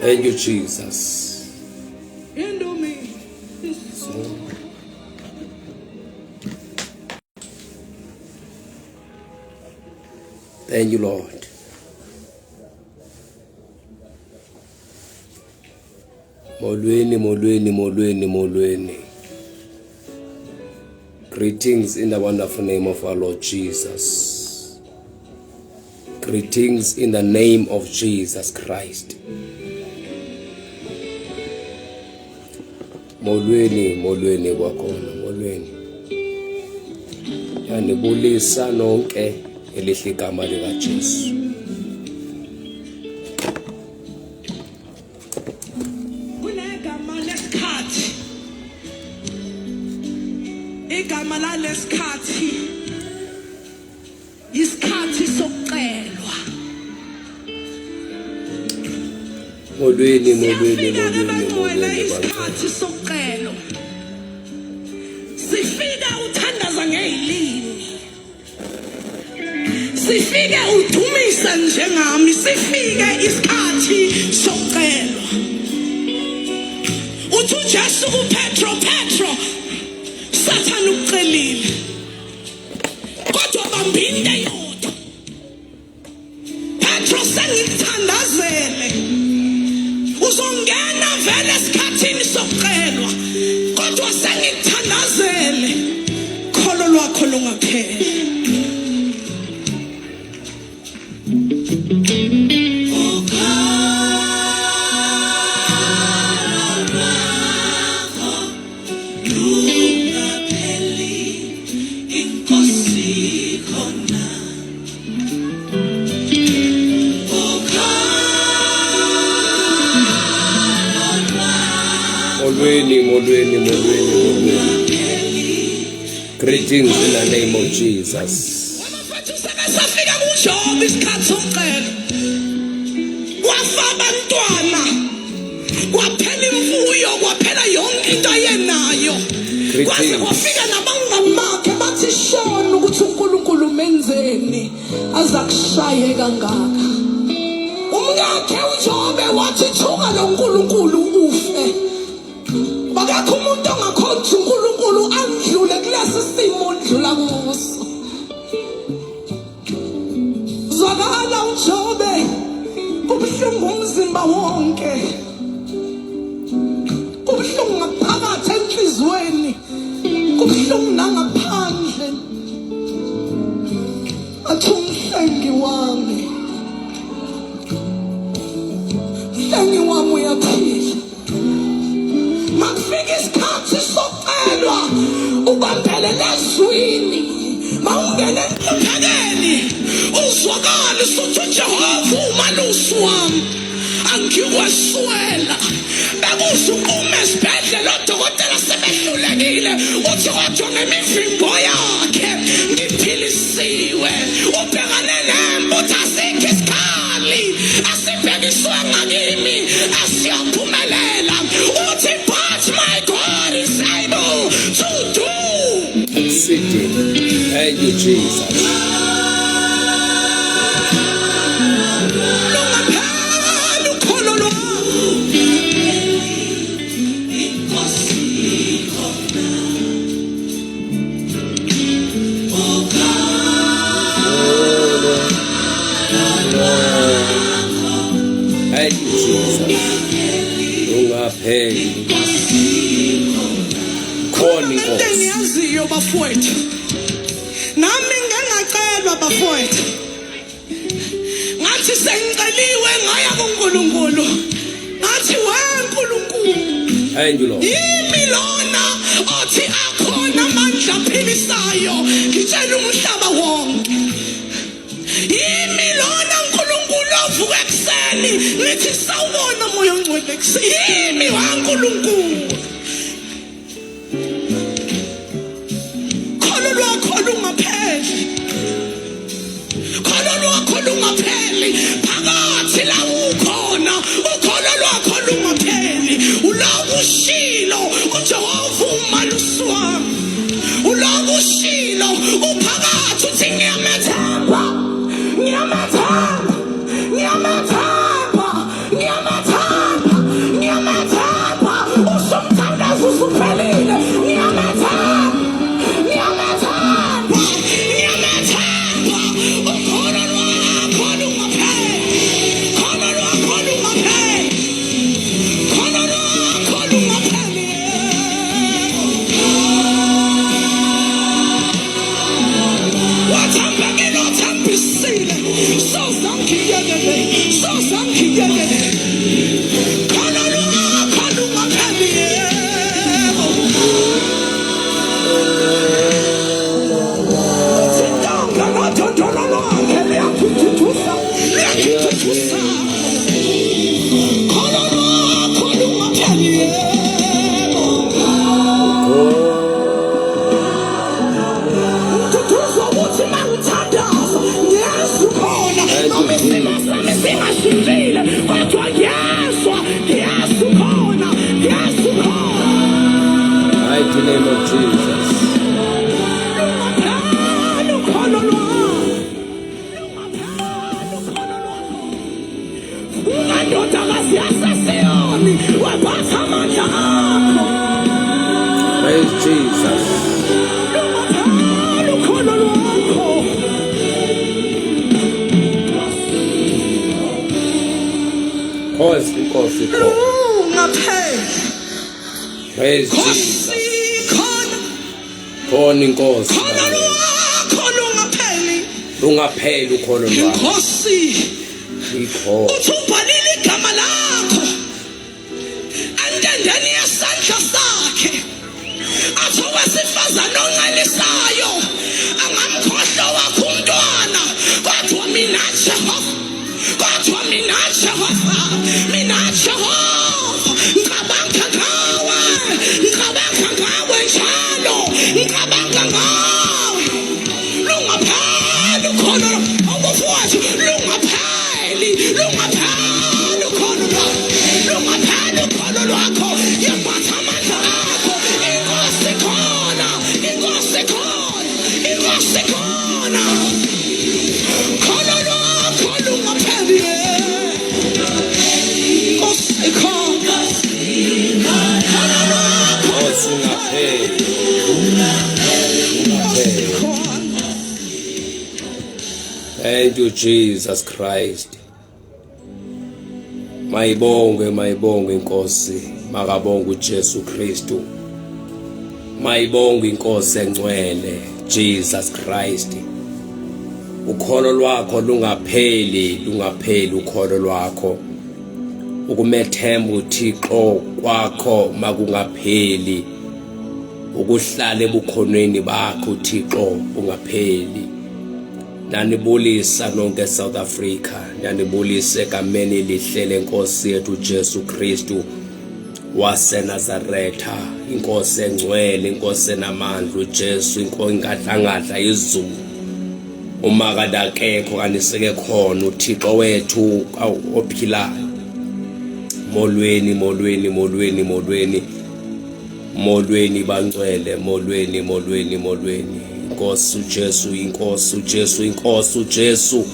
Thank you, Jesus. Thank you, Lord. Molweni. Greetings in the wonderful name of our Lord Jesus. Greetings in the name of Jesus Christ. Molweni kwakhona, molweni. Yanibulisa nonke elihle igama lika Jesu. Kunegama lesikhathi. Igama lalesikhathi. Isikhathi sokucelwa. Molweni. Isikhathi sokucelwa. Sifika uthandaza ngezilimi. Sifike udumisa njengami, sifike isikhathi sokucelwa. Uthi uJesu kuPetro, Satan ukucelile. Kodwa bambinde yodwa. Petro sengithandazele. Uzongena vele esikhathini sokucelwa. Kodwa sengithandazele. Kholo lwakho lungapheli. Molweni. Greetings in the name of Jesus. Safika kuJob isikhathi sokucela. Wafa abantwana. Kwaphela imfuyo, kwaphela yonke into ayenayo. Kwaze kwafika nabangamakhe bathi shona ukuthi uNkulunkulu menzeni azakushaye kangaka. Umkakhe uJobe wathi thuka lo uNkulunkulu ufe. Bakakho umuntu ongakhonza uNkulunkulu andlule kulesi simo odlula kuso. Zwakala uJobe kubuhlungu umzimba wonke. Kubuhlungu ngaphakathi enhlizweni. Kubuhlungu nangaphandle. Athi umhlengi wami. Mhlengi wami uyaphila. Makufika isikhathi sokucelwa ubambele lezwini. Mawungene enhluphekeni uzwakala usuthi uJehova umalusi wami angikweswela. Bekuze uqume esibhedlela odokotela sebehlulekile uthi kodwa ngemivimbo yakhe ngiphilisiwe. Ubhekane nembo uthi asikho isikhali asibhekiswe ngakimi asiyaphumelela. Uthi but my God is able to do. Thank you, Jesus. Thank you, Jesus. Ungapheli. Khona inkosi. Engiyaziyo bafowethu. Nami ngingacelwa bafowethu. Ngathi sengiceliwe ngaya kuNkulunkulu. Ngathi weNkulunkulu. Thank you, Lord. Yimi lona othi akhona amandla aphilisayo. Ngitshela umhlaba wonke. Yimi lona uNkulunkulu ovuka ekuseni nithi sawubona moya ongcwele ekuseni. Yimi waNkulunkulu. Kholo lwakho lungapheli. Phakathi la ukhona ukholo lwakho lungapheli. Uloku ushilo uJehova umalusi wami. Uloku ushilo uphakathi uthi ngiyamethemba. Ngiyamethemba. Mighty name of Jesus. Praise Jesus. Inkosi. Praise Jesus. Khona inkosi. Lungapheli ukholo lwakho. Inkosi. Ikho. Uthi ubhalile igama lakho entendeni yesandla sakhe. Athi owesifazane ongcelisayo angamkhohlwa wakho umntwana. Kodwa mina Jehova, kodwa mina Jehova, mina Jehova ngicabanga ngawe, ngicabanga ngawe njalo, ngicabanga ngawe. Lungapheli ukholo okufowethu, lungapheli ukholo lwakho, lungapheli ukholo lwakho. Yephatha amandla akho, inkosi khona, inkosi khona, inkosi khona. Kholo lwakho lungapheli, inkosi khona. Kholo lwakho Lungapheli. Thank you, Jesus Christ. Mayibonge inkosi, makabonge uJesu Kristu. Mayibonge inkosi engcwele, Jesus Christ. Ukholo lwakho lungapheli ukholo lwakho. Ukumethemba uThixo kwakho makungapheli. Ukuhlala ebukhonweni bakho uThixo ungapheli. Nanibulisa nonke South Africa, nanibulisa egameni elihle lenkosi yethu Jesu Kristu waseNazaretha, inkosi engcwele, inkosi enamandla uJesu, inkosi engadlangadla izulu. Uma kadakekho kaniseke khona uThixo wethu ophilayo. Molweni bangcwele, molweni. Inkosi uJesu, inkosi uJesu.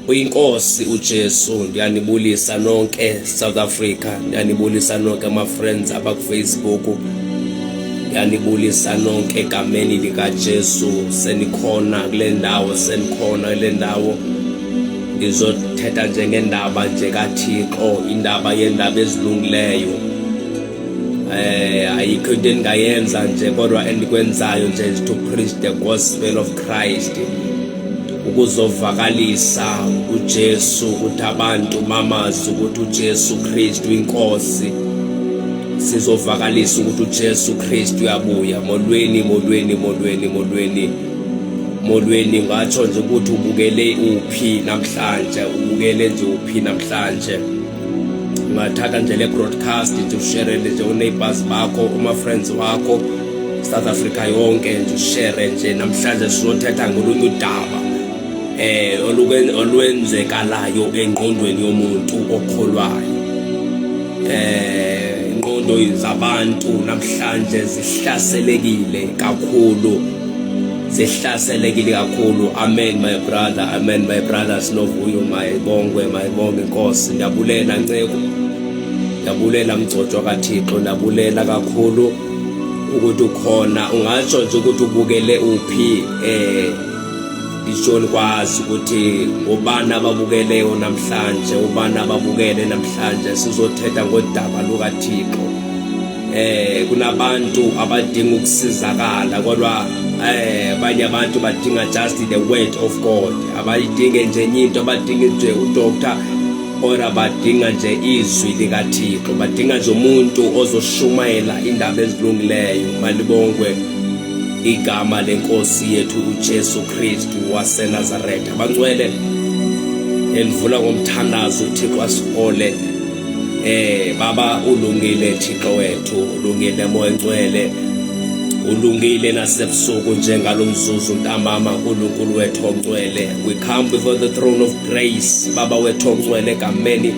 Uyinkosi uJesu. Ndiyanibulisa nonke South Africa, ndiyanibulisa nonke ama friends abaku Facebook. Ndiyanibulisa nonke egameni lika Jesu. Senikhona kule ndawo, ngizothetha njengendaba nje kaThixo, indaba yendaba ezilungileyo. Ayikho into engayenza nje kodwa endikwenzayo nje to preach the gospel of Christ. Ukuzovakalisa uJesu, ukuthi abantu mamazi ukuthi uJesu Kristu inkosi. Sizovakalisa ukuthi uJesu Kristu uyabuya. Molweni ngatsho nje ukuthi ubukele uphi namhlanje. Ungathatha nje le broadcast nje ushare nje uneighbors bakho, uma friends wakho South Africa yonke nje ushare nje. Namhlanje sizothetha ngolunye udaba olwenzekalayo engqondweni yomuntu okholwayo. Ingqondo zabantu namhlanje zihlaselekile kakhulu. Amen my brother, amen my brothers. Novuyo mayibonge inkosi. Ndiyabulela Nceko, ndiyabulela Mgcotshwa kaThixo, ndiyabulela kakhulu ukuthi ukhona. Ungatsho nje ukuthi ubukele uphi, ndishoni kwazi ukuthi ubani ababukeleyo namhlanje, sizothetha ngodaba lukaThixo. Kunabantu abadinga ukusizakala kodwa abanye abantu badinga just the word of God. Abayidinge nje into, abadinga nje udoctor ora badinga nje izwi likaThixo, badinga nje umuntu ozoshumayela indaba ezilungileyo. Malibongwe igama lenkosi yethu uJesu Kristu waseNazaretha. Bangcwele, endivula ngomthandazo uThixo asihole. Baba ulungile Thixo wethu, ulungile Moya Ngcwele, ulungile nasebusuku njengalomzuzu ntambama uNkulunkulu wethu ongcwele. We come before the throne of grace, Baba wethu ongcwele egameni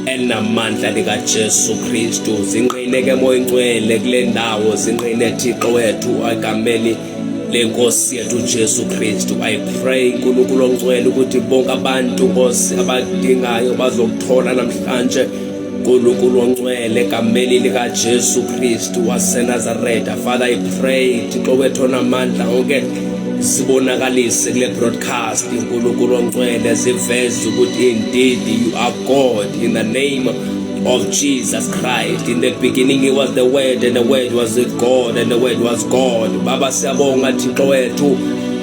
elinamandla likaJesu Kristu. Zinqine ke Moya Ngcwele kule ndawo, zinqine Thixo wethu egameni lenkosi yethu uJesu Kristu. I pray uNkulunkulu ongcwele ukuthi bonke abantu Nkosi abadingayo bazokuthola namhlanje uNkulunkulu ongcwele egameni likaJesu Kristu waseNazaretha. Father, I pray Thixo wethu onamandla onke sibonakalise kule broadcast uNkulunkulu ongcwele, ziveze ukuthi indeed you are God, in the name of Jesus Christ. In the beginning it was the Word, and the Word was with God, and the Word was God. Baba siyabonga Thixo wethu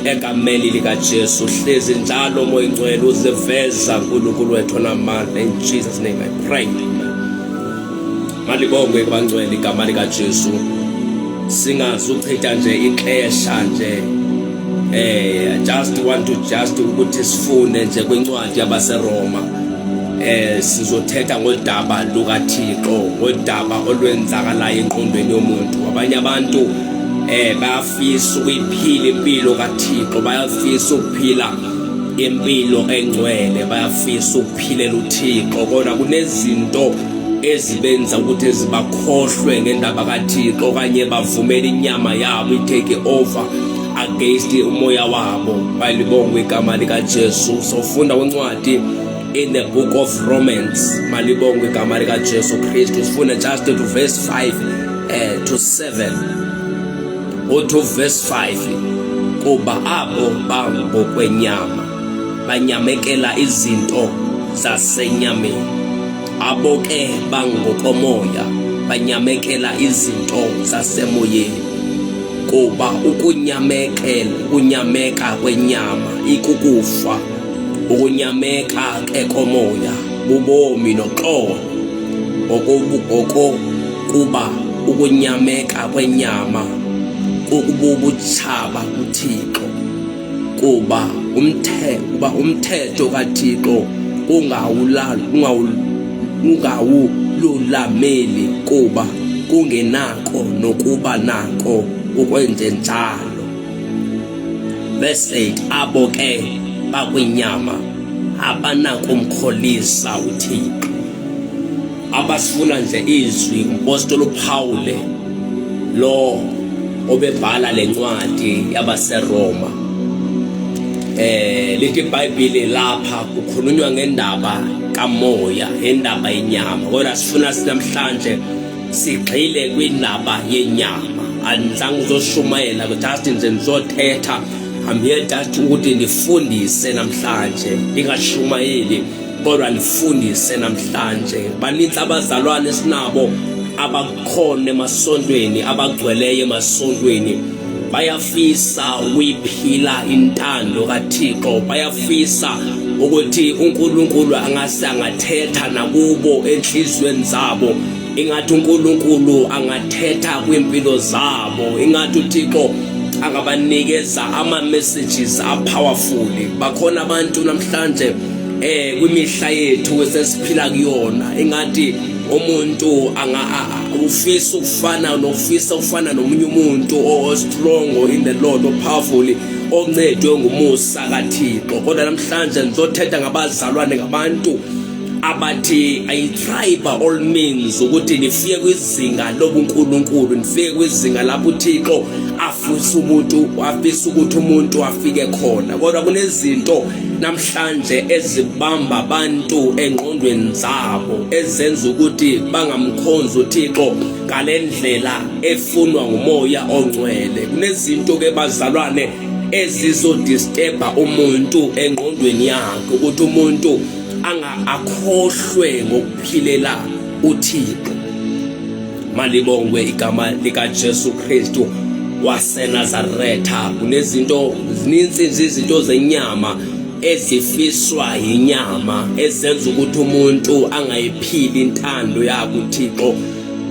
egameni likaJesu, hlezi njalo Moya Ngcwele uziveza uNkulunkulu wethu onamandla. In Jesus name I pray. Malibongwe bangcwele igama likaJesu. Singazuchitha nje ixesha nje, I just want to ukuthi sifunde nje kwincwadi yabaseRoma. Sizothetha ngodaba lukaThixo, ngodaba olwenzakalayo eqondweni yomuntu. Abanye abantu bayafisa ukuyiphila impilo kaThixo, bayafisa ukuphila impilo engcwele, bayafisa ukuphilela uThixo, kodwa kunezinto ezibenza ukuthi zibakhohlwe ngendaba kaThixo, okanye bavumele inyama yabo itake over against umoya wabo. Malibongwe igama likaJesu. Sofunda kwencwadi in the book of Romans. Malibongwe igama likaJesu Kristu. Sifunda just to verse 5 to 7 or to verse 5. Kuba abo bangokwenyama banyamekela izinto zasenyameni, abo ke bangokomoya banyamekela izinto zasemoyeni. Kuba ukunyameka kwenyama ikukufa, ukunyameka ke komoya bubomi noxolo. Kuba ukunyameka kwenyama kukububuthaba kuThixo. Kuba umthetho kaThixo ungawululameli, kuba kungenako nokuba nako ukwenze njalo. Verse 8, abo ke bakwinyama abanakumkholisa uThixo. Abasifuna nje izwi umpostoli uPaul lo obebhala lencwadi yabaseRoma. Lithi iBhayibheli lapha kukhulunywa ngendaba kamoya, indaba yenyama, kodwa sifuna namhlanje sigxile kwindaba yenyama. Andizange uzoshumayela just nje ngizothetha, I'm here just ukuthi ndifundise namhlanje, ingashumayeli kodwa ndifundise namhlanje. Baninzi abazalwane sinabo abakhona emasontweni, abagcweleyo emasontweni, bayafisa ukuyiphila intando kaThixo, bayafisa ukuthi uNkulunkulu angathetha nakubo enhlizweni zabo, ingathi uNkulunkulu angathetha kwimpilo zabo, ingathi uThixo angabanikeza ama-messages powerful. Bakhona abantu namhlanje kwimihla yethu esesiphila kuyona, ingathi umuntu ufisa ukufana nomunye umuntu o-strong in the Lord, o-powerful, oncedwe ngumusa kaThixo. Kodwa namhlanje ngizothetha ngabazalwane, ngabantu abathi I try by all means ukuthi nifike kwizinga lobuNkulunkulu, nifike kwizinga lapho uThixo afisa ukuthi umuntu afike khona. Kodwa kunezinto namhlanje ezibamba abantu engqondweni zabo, ezenza ukuthi bangamkhonzi uThixo ngalendlela efunwa ngumoya ongcwele. Kunezinto ke bazalwane ezizodisturba umuntu engqondweni yakhe, ukuthi umuntu akhohlwe ngokuphilela uThixo. Malibongwe igama likaJesu Kristu waseNazaretha. Kunezinto zininzi izinto zenyama ezifiswa inyama ezenza ukuthi umuntu angayiphili intando yakhe uThixo,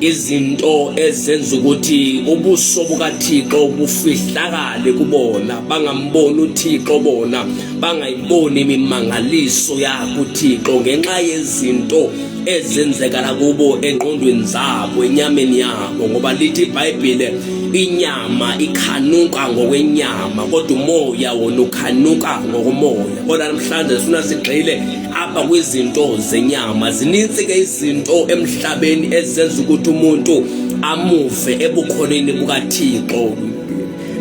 izinto ezenza ukuthi ubuso bukaThixo bufihlakale kubona, bangamboni uThixo bona, bangayiboni imimangaliso yakhe uThixo ngenxa yezinto ezenzekala kubo engqondweni zabo, enyameni yabo. Ngoba lithi iBhayibheli inyama ikhanuka ngokwenyama kodwa umoya wona ukhanuka ngokomoya. Kodwa namhlanje sifuna sigxile apha kwizinto zenyama. Zininzi ke izinto emhlabeni ezenza ukuthi umuntu amuve ebukhoneni bukaThixo.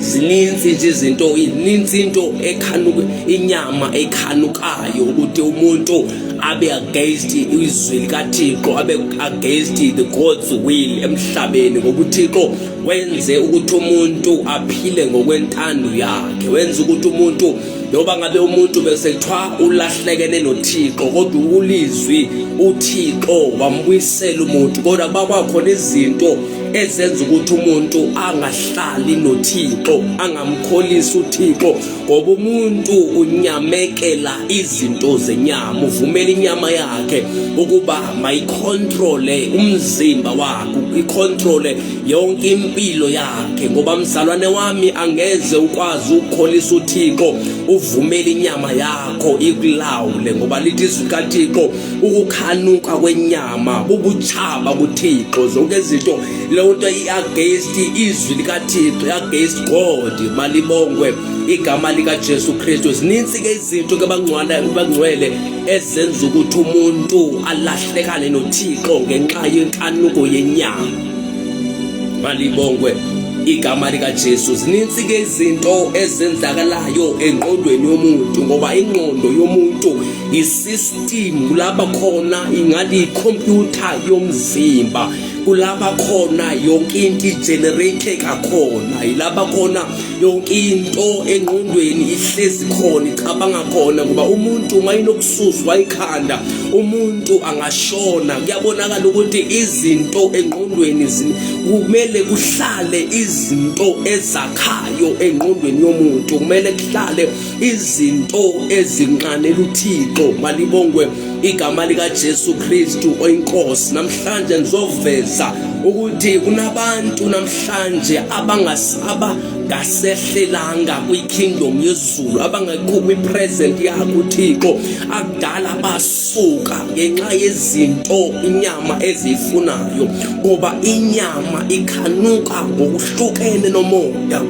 Zininzi nje izinto, ininzi into ekhanuka, inyama ekhanukayo ukuthi umuntu abe against izwi likaThixo, abe against the God's will emhlabeni. Ngoba uThixo wenze ukuthi umuntu aphile ngokwentando yakhe, wenza ukuthi umuntu noma ngabe umuntu bese kuthiwa ulahlekene noThixo kodwa ulizwi uThixo wambuyisela umuntu. Kodwa bakwakhona izinto ezenza ukuthi umuntu angahlali noThixo, angamkholisi uThixo, ngoba umuntu unyamekela izinto zenyama, uvumela inyama yakhe ukuba mayicontrole umzimba wakhe, icontrole yonke impilo yakhe. Ngoba mzalwane wami, angeze ukwazi ukukholisa uThixo uvumela inyama yakho ikulawule. Ngoba lithi izwi likaThixo ukukhanuka kwenyama bubutshaba kuThixo. Zonke izinto leyo nto i-against izwi likaThixo, i-against God. Malibongwe igama likaJesu Kristu. Zininzi ke izinto ke bangcwele ezenza ukuthi umuntu alahlekane noThixo ngenxa yenkanuko yenyama. Malibongwe igama likaJesu. Zininzi ke izinto ezenzakalayo engqondweni yomuntu, ngoba ingqondo yomuntu isystem. Kulapha khona ingathi ikhompyutha yomzimba, kulapha khona yonke into igenerate kakhona, ilapha khona yonke into engqondweni ihlezi khona, icabanga khona. Ngoba umuntu mayinokususwa ikhanda umuntu angashona. Kuyabonakala ukuthi izinto engqondweni kumele kuhlale izinto ezakhayo engqondweni yomuntu, kumele kuhlale izinto ezinqanela uThixo. Malibongwe igama likaJesu Kristu oyinkosi. Namhlanje ngizoveza ukuthi kunabantu namhlanje abangasehlelanga kwikingdom yezulu, abangekho kwipresent yakhe uThixo. Akudala basuka ngenxa yezinto inyama ezifunayo, ngoba inyama ikhanuka ngokuhlukene nomoya.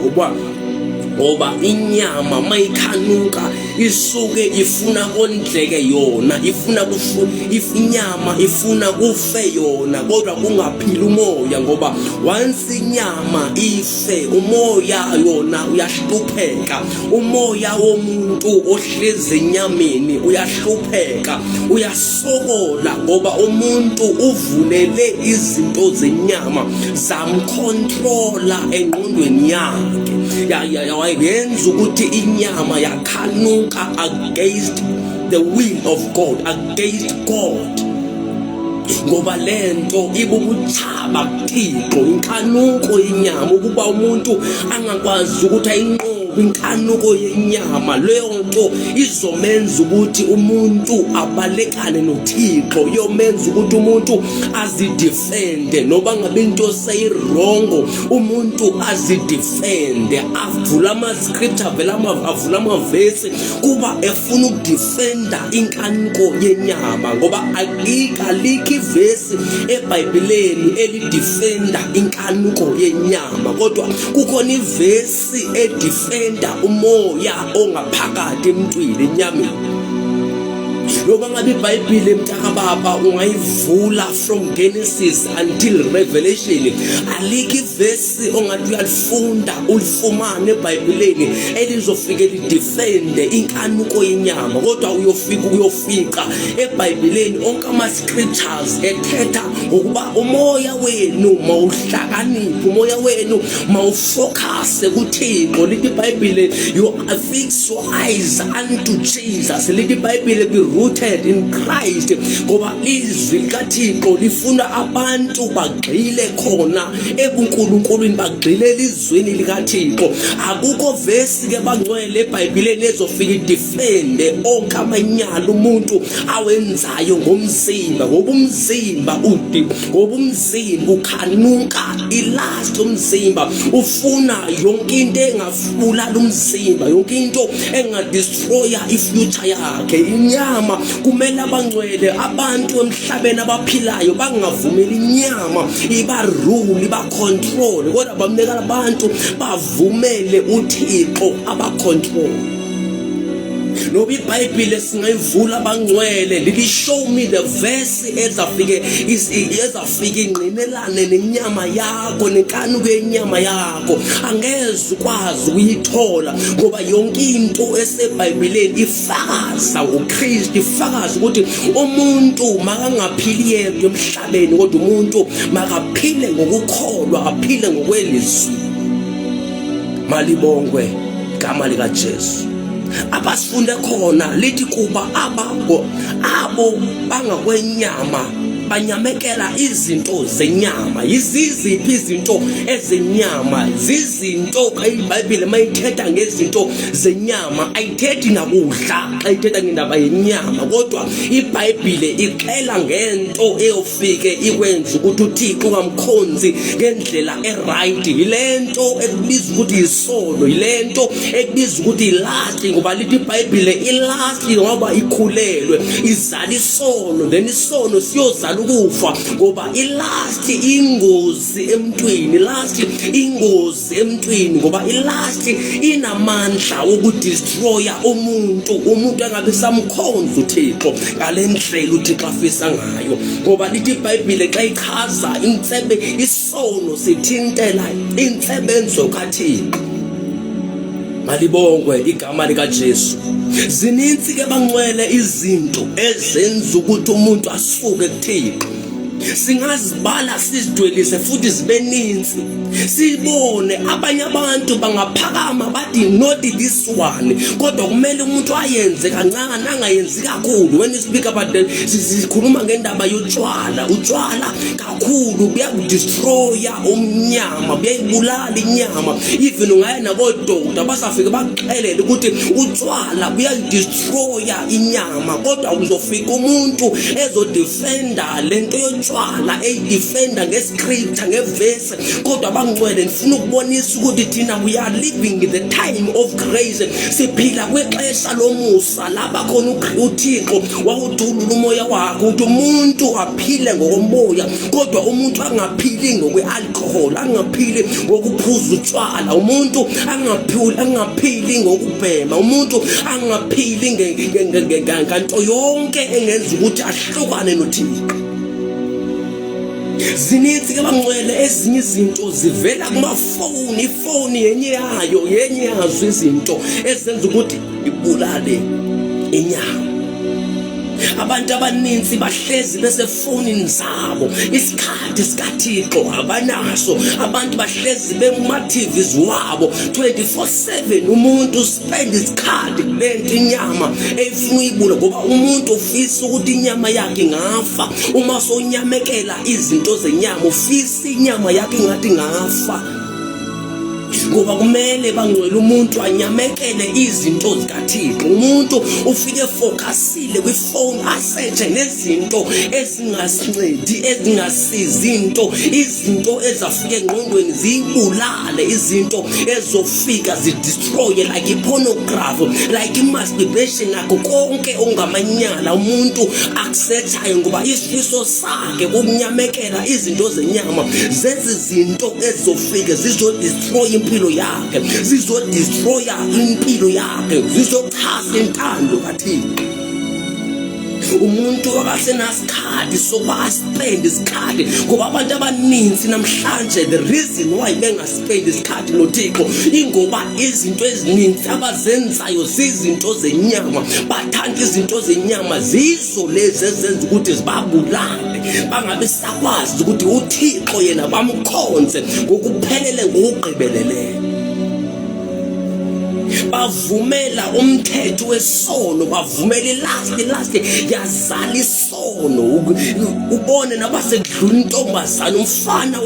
Ngoba inyama mayikhanuka isuke ifuna kondleke yona, inyama ifuna kufe yona kodwa kungaphili umoya. Ngoba once inyama ife, umoya yona uyahlupheka. Umoya womuntu ohlezi enyameni uyahlupheka, uyasokola, ngoba umuntu uvulele izinto zenyama zamcontrola engqondweni yakhe. Yenza ukuthi inyama yakhanuka against the will of God, against God. Ngoba lento ibubutshaba kuThixo, inkanuko yenyama, ukuba umuntu angakwazi ukuthi ayinqobe inkanuko yenyama. Leyo nto izomenza ukuthi umuntu abalekane noThixo, iyomenza ukuthi umuntu azidefende. Noba ngabe into seyirongo umuntu azidefende, avula ama-scripture, avula amavesi kuba efuna ukudefenda inkanuko yenyama. Ngoba alikho ivesi eBhayibhelini elidefenda inkanuko yenyama, kodwa kukhona ivesi edefenda umoya ongaphakathi emntwini, enyameni. Loba ngabe iBhayibheli mntakababa ungayivula from Genesis until Revelation, alikho ivesi ongathi uyalifunda ulifumane eBhayibhelini elizofika lidefende inkanuko yenyama. Kodwa uyofika eBhayibhelini onke ama-scriptures ethetha ngokuba umoya wenu mawuhlakaniphe, umoya wenu mawufocuse kuThixo. Lithi iBhayibheli, you fix your eyes unto Jesus. Lithi iBhayibheli, be rooted rooted in Christ, ngoba izwi likaThixo lifuna abantu bagxile khona ebuNkulunkuluwini, bagxile elizweni likaThixo. Akukho verse ke bangcwele eBhayibhelini ezofika idefende onke amanyala umuntu awenzayo ngomzimba, ngoba umzimba ukhanuka, ilast umzimba ufuna yonke into engafulala umzimba, yonke into engadestroya ifuture yakhe. Inyama kumele abangcwele abantu emhlabeni abaphilayo bangavumeli inyama iba rule, iba control, kodwa bamnekela abantu bavumele uThixo aba control. Noba iBhayibheli singayivula abangcwele lithi show me the verse ezafike ingqinelane nenyama yakho, nenkanuko yenyama yakho, angeze ukwazi ukuyithola, ngoba yonke into eseBhayibhelini ifakaza uKristu, ifakaza ukuthi umuntu makangaphili yedwa emhlabeni, kodwa umuntu makaphile ngokukholwa, aphile ngokwelizwi. Malibongwe igama likaJesu. Abasifunde khona lithi kuba abo bangakwenyama banyamekela izinto zenyama. Yiziphi izinto ezenyama? Zizinto iBhayibheli mayithetha ngezinto zenyama ayithethi nakudla xa ithetha ngendaba yenyama, kodwa iBhayibheli ixela ngento eyofike ikwenza ukuthi uThixo ungamkhonzi ngendlela eright. Yilento ekubizwa ukuthi yisono, yilento ekubizwa ukuthi ilast, ngoba lithi iBhayibheli ilast ngoba ikhulelwe izala isono, then isono siyozala ukufa, ngoba ilast ingozi emntwini, ilast ingozi emntwini, ngoba ilast inamandla ukudestroya umuntu angabe samkhonza uThixo ngalendlela uThixo afisa ngayo. Ngoba lithi iBhayibheli xa ichaza insebe isono sithintela insebenzo kaThixo. Malibongwe igama likaJesu. Zininzi ke bangcwele izinto ezenza ukuthi umuntu asuke kuThixo. Singazibala sizidwelise futhi zibe ninzi, sibone abanye abantu bangaphakama bathi not this one, kodwa kumele umuntu ayenze kancane angayenzi kakhulu. When you speak about sikhuluma ngendaba yotshwala, utshwala kakhulu buyakudestroya umnyama, buyayibulala inyama. Even ungaya nabodokotela basafike baxelele ukuthi utshwala buyayidestroya inyama, kodwa uzofika umuntu ezodefenda lento yotshwala, eyidefenda ngescripture, ngevese. Kodwa bangcwele ngifuna ukubonisa ukuthi thina we are living in the time of grace, siphila kwexesha lomusa lapha khona uThixo wawudulula umoya wakhe ukuthi umuntu aphile ngokomoya, kodwa umuntu angaphili ngokwe-alcohol, angaphili ngokuphuza utshwala, umuntu angaphili ngokubhema, umuntu angaphili nganto yonke engenza ukuthi ahlukane noThixo. Zininzi ke bangcwele ezinye izinto zivela kumafoni. Ifoni yenye yazo izinto ezenza ukuthi ibulale inyama. Abantu abaninzi bahlezi besefonini zabo, isikhathi sikaThixo abanaso. Abantu bahlezi bema-TVs wabo 24/7. Umuntu spend isikhathi kulento inyama efuna uyibula, ngoba umuntu ufisa ukuthi inyama yakhe ingafa. Uma sonyamekela izinto zenyama ufisa inyama yakhe ngathi ngafa, ngoba kumele bangcwele umuntu anyamekele izinto zikaThixo. Umuntu ufike focusile kwifoni, asearche nezinto ezingasincedi, ezingasizi izinto ezafika engqondweni ziyibulale, izinto ezofika zidestroye, like ipornography, like imasturbation, nakho konke ongamanyala umuntu akusearchayo, ngoba isifiso sakhe ukunyamekela izinto zenyama. Zezi zinto ezofika zizodestroy impilo yakhe, zizodestroya impilo yakhe, zizochasa intando kaThixo. Umuntu akasenasikhathi sokuba aspend isikhathi, ngoba abantu abaninzi namhlanje the reason why bengaspend isikhathi noThixo ingoba izinto ezininzi abazenzayo zizinto zenyama. Bathanda izinto zenyama, zizo lezi ezenza ukuthi zibabulale, bangabe sakwazi ukuthi uThixo yena bamkhonze ngokuphelele, ngokugqibeleleyo. bavumela umthetho wesono, bavumela last yazala isono. Ubone nabasekudlula intombazana, umfana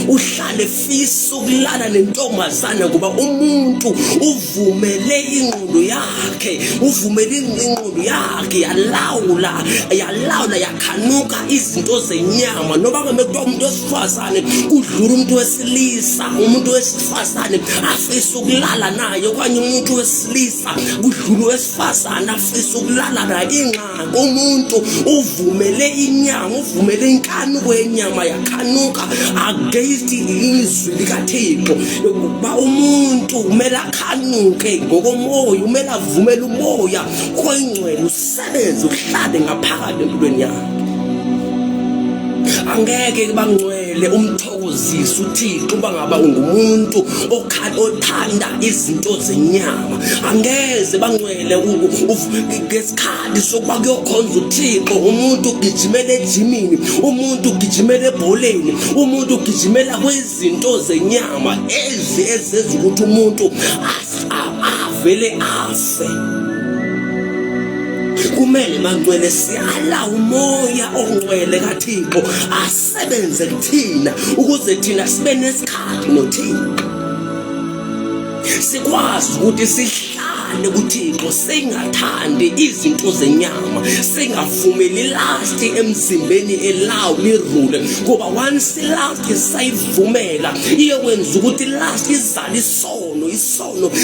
uhlale fisa ukulala nentombazana ngoba umuntu uvumele ingqondo yakhe, uvumele ingqondo yakhe yalawula yakhanuka izinto zenyama. Noba kuthiwa umuntu wesifazane kudlula umuntu wesilisa, umuntu wesifazane afisa ukulala naye, okanye umuntu wesilisa kudlula wesifazane afisa ukulala naye. Ingxaki umuntu uvumele inyama, uvumele inkanuko yenyama yakhanuka against izwi likaThixo. Ukuba umuntu kumele akhanuke ngokomoya, kumele avumele umoya oyingcwele usebenze uhlale ngaphakathi empilweni yakhe. Angeke bangcwele umthokozisa uThixo bangaba ungumuntu othanda izinto zenyama. Angeze bangcwele ngesikhathi sokuba kuyokhonza uThixo umuntu ugijimele ejimini, umuntu ugijimele ebholeni, umuntu ugijimela kwezinto zenyama ezenza ukuthi umuntu avele afe. Kumele bangcwele siyala umoya ongcwele kaThixo asebenze kuthina ukuze thina sibe nesikhathi noThixo, sikwazi ukuthi sihlale kuThixo, singathandi izinto zenyama, singavumeli last emzimbeni elawula irule. Ngoba once last sayivumela iyokwenza ukuthi last izala isono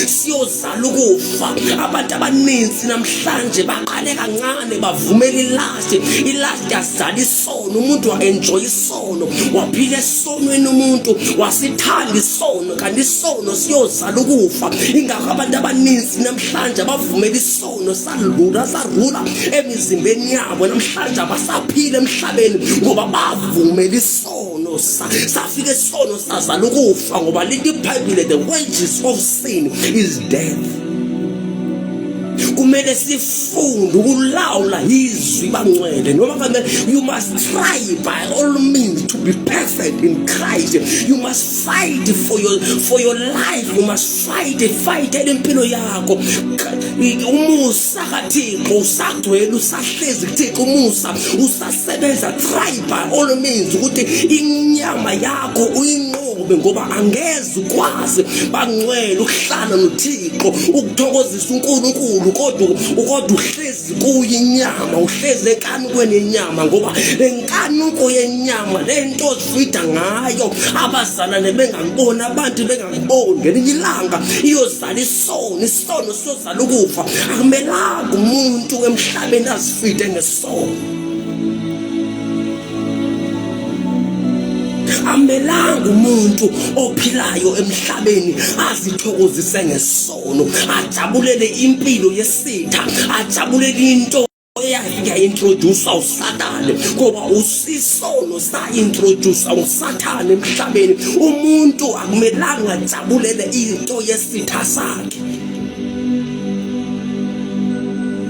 siyozala ukufa. Abantu abaninzi namhlanje baqale kancane bavumela ilast yazala isono. Umuntu wa-enjoy isono, waphila esonweni, umuntu wasithanda isono, kanti isono siyozala ukufa. Ingakho abantu abaninzi namhlanje bavumela isono sarula emizimbeni yabo. Namhlanje abasaphila emhlabeni ngoba bavumela isono, safika isono sazala ukufa. Ngoba lithi iBhayibheli, the wages of sin is death. Kumele sifunde ukulawula izwi bangcwele. Noma kamele you must try by all means to be perfect in Christ. You must fight for your life. You must fight impilo yakho. Umusa kaThixo usagcwele, usahlezi kuThixo, umusa usasebenza. Try by all means ukuthi inyama yakho uyinqobe, ngoba angeze ukwazi bangcwele ukuhlala noThixo, ukuthokozisa uNkulunkulu kodwa uhlezi kuyo inyama, uhlezi enkanukweni yenyama. Ngoba lenkanuko yenyama, lento ozifida ngayo abazalwane bengakuboni, abantu bengakuboni, ngelinye ilanga iyozala isono siyozala ukufa. Akumelanga umuntu emhlabeni azifide ngesono. Amelanga umuntu ophilayo emhlabeni azithokozise ngesono, ajabulele impilo yesitha, ajabulele into introduce uSathane. Ngoba usisono sa-introduce uSathane emhlabeni. Umuntu akumelanga ajabulele into yesitha sakhe.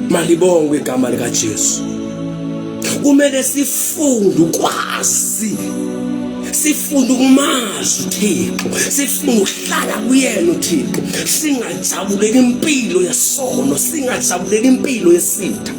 Malibongwe igama likaJesu. Kumele sifunde ukwazi, sifunde ukumazi uThixo, sifunde ukuhlala kuyena uThixo, singajabuleli impilo yesono, singajabuleli impilo yesitha.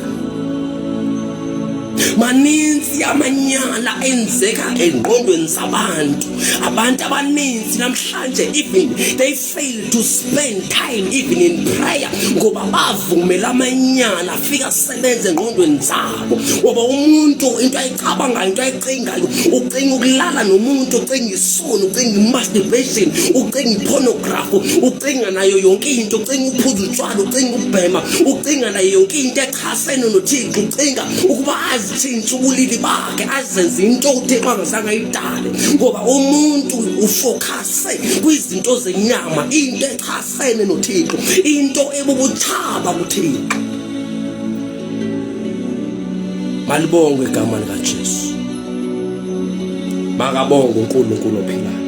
Maninzi amanyala enzeka engqondweni zabantu. Abantu abaninzi namhlanje even they fail to spend time even in prayer ngoba bavumela amanyala afika sebenze engqondweni zabo. Ngoba umuntu into ayicabangayo, into ayicingayo, ucinga ukulala nomuntu, ucinga isono, ucinga masturbation, ucinga pornography, ucinga nayo yonke into, ucinga uphuza utshwala, ucinga ubhema, ucinga nayo yonke into echasene noThixo, ucinga ukuba azitshintshe ubulili bakhe, azenze into uThixo angazange ayidale. Ngoba umuntu ufocuse kwizinto zenyama, into echasene noThixo, into ebubuthaba kuThixo. Malibongwe igama likaJesu. Makabongwe uNkulunkulu ophilayo.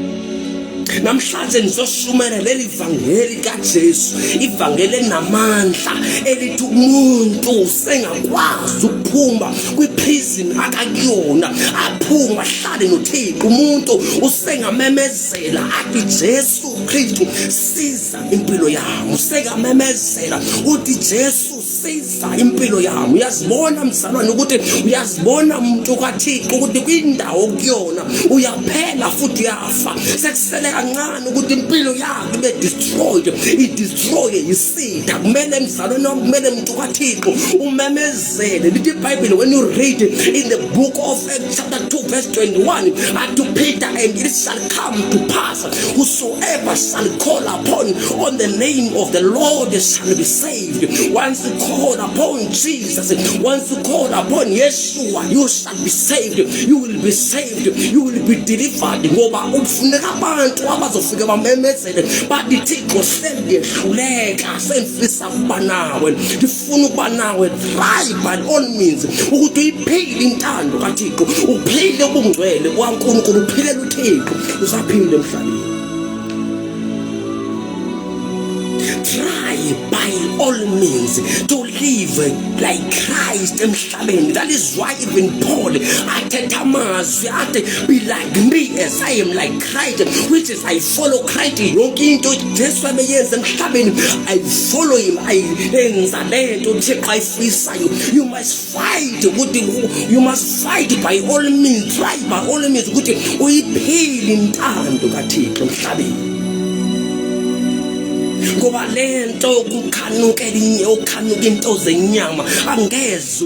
namhlanje ngizoshumela leli vangeli kaJesu, ivangeli enamandla elithi umuntu sengakwazi ukuphuma kwiprison akakuyona, aphuma ahlale noThixo. Umuntu usengamemezela athi Jesu Kristu siza impilo yami, usengamemezela uthi Jesu siza impilo yami. Uyazibona mzalwane ukuthi uyazibona umuntu kaThixo ukuthi kwindawo kuyona uyaphela futhi uyafa, sekusele kancane ukuthi impilo yakhe ibe destroyed, idestroye yisitha. Kumele mzalwane noma kumele umuntu kaThixo umemezele. Lithi iBhayibheli, when you read in the book of Acts chapter 2 verse 21, unto Peter, and it shall come to pass, whosoever shall call upon on the name of the Lord shall be saved. Once you call upon Jesus, once you call upon Yeshua, you shall be saved. You will be saved, you will be delivered. Ngoba ufuneka abantu abazofika bamemezele bathi Thixo sengiyehluleka, sengifisa ukuba nawe, ngifuna ukuba nawe. Try by all means ukuthi uyiphile intando kaThixo, uphile ubungcwele kwaNkulunkulu, uphile uThixo usaphinde emhlabeni. Try by all means to live like Christ emhlabeni. That is why even Paul athetha amazwi athi, be like me as I am like Christ, which is I follow Christ. Yonke into Jesu abeyenza emhlabeni I follow him, I enza lento Thixo ayifisayo. You must fight ukuthi, you must fight by all means, try by all means ukuthi uyiphile intando kaThixo emhlabeni. Ngoba lento ukukhanukela ukhanuka into zenyama angeze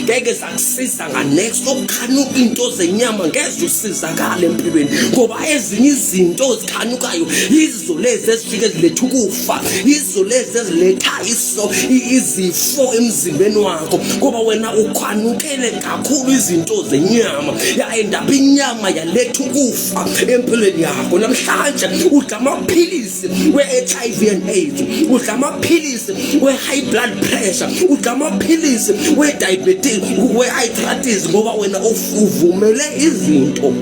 ngeke zakusiza nganext. Ukukhanuka into zenyama ngeze usizakala empilweni, ngoba ezinye izinto zikhanukayo yizo lezi ezifike ziletha ukufa, yizo lezi eziletha izifo emzimbeni wakho. Ngoba wena ukhanukele kakhulu izinto zenyama, yaendapha inyama yaletha ukufa empilweni yakho. Namhlanje udla amaphilisi we-HIV and AIDS, udla amaphilisi we-high blood pressure, udla amaphilisi we-diabetes, we-arthritis, ngoba wena uvumele izinto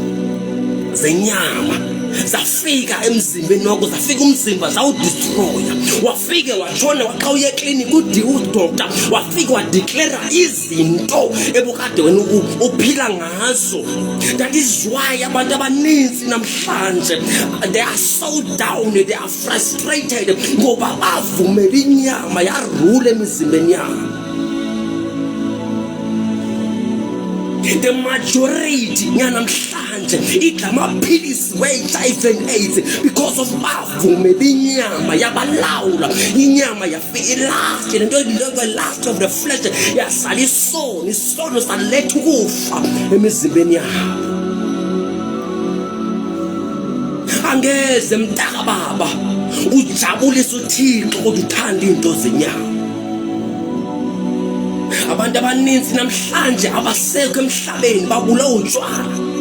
zenyama zafika emzimbeni wakho, zafika umzimba zawudestroya. Wafike watshona waxa uye clinic udoctor wafika wadeclare izinto ebukade wena uphila ngazo. That is why abantu abaninzi namhlanje they are so down, they are frustrated ngoba bavumela inyama yarule emizimbeni yabo. The majority nyanamhlanje idla amaphilisi we-HIV and AIDS because of bavumela inyama yabalawula. Inyama yafika ilast, the last of the flesh yasala isono saletha ukufa emizimbeni yabo. Angeze mntaka baba ujabulisa uThixo ukuthi uthanda into zenyama. Abantu abaninzi namhlanje abasekho emhlabeni babulawa utshwala.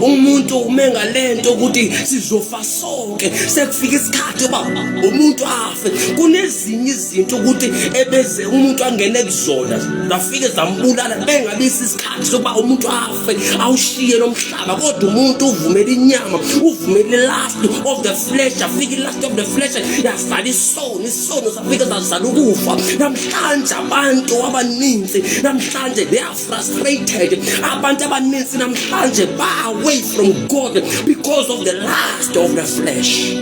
Umuntu umenga lento ukuthi sizofa sonke, sekufika isikhathi oba umuntu afe. Kunezinye izinto ukuthi ebeze umuntu angene kuzona zafike zambulala bengabisi isikhathi sokuba umuntu afe awushiye nomhlaba, kodwa umuntu uvumela inyama, uvumela last of the flesh, afike last of the flesh yasala isono safika zazala ukufa. Namhlanje abantu abaninzi namhlanje they are frustrated. Abantu abaninzi namhlanje away from God because of the lust of the flesh.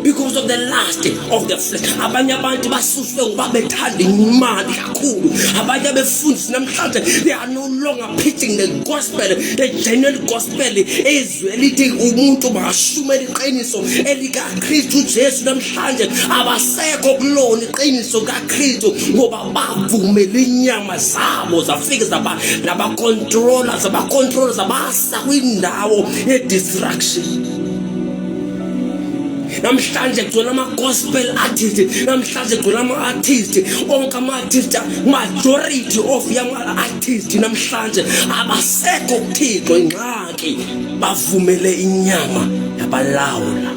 Because of the lust of the flesh. Abanye abantu basuswe ngoba bethanda imali kakhulu. Abanye befundisi namhlanje they are no longer preaching the gospel, the genuine gospel ezwe lithi umuntu makashumele iqiniso elikaKristu Jesu. Namhlanje abasekho kulona iqiniso kaKristu ngoba bavumela inyama zabo zafika nabacontrollers abasa kwindawo ye-distraction. Namhlanje kugcwele ama-gospel artists, namhlanje kugcwele ama-artists, onke ama-artists, majority of yama-artists namhlanje abasekho kuThixo. Ingxaki bavumele inyama yabalawula.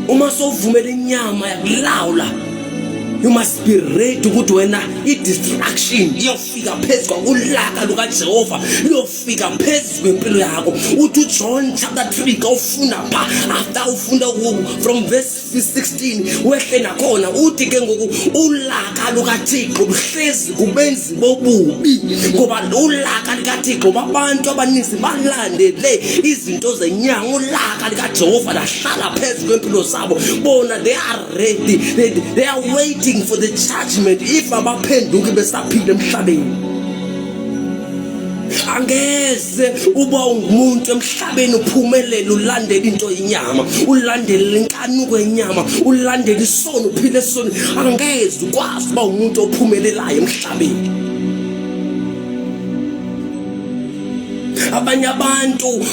Uma sovumela inyama yakulawula You must be ready ukuthi wena i-distraction iyofika phezu kwakulaka lukaJehova, iyofika phezu kwempilo yakho. Uthi uJohn chapter 3 ka ufunda pha, after ufunda from verse 16 wehle nakhona uthi ke ngoku ulaka lukaThixo luhlezi kubenzi bobubi, ngoba ulaka likaThixo abantu abaninzi balandele izinto zenyanga. Ulaka likaJehova lahlala phezu kwempilo zabo. Bona they are ready, they are waiting for the judgment if abaphenduki besaphila emhlabeni. Angeze uba umuntu emhlabeni uphumelele ulandela into yenyama, ulandela inkanuko yenyama, ulandela isono, uphile isono. Angeze ukwazi uba umuntu ophumelelayo emhlabeni. Abanye abantu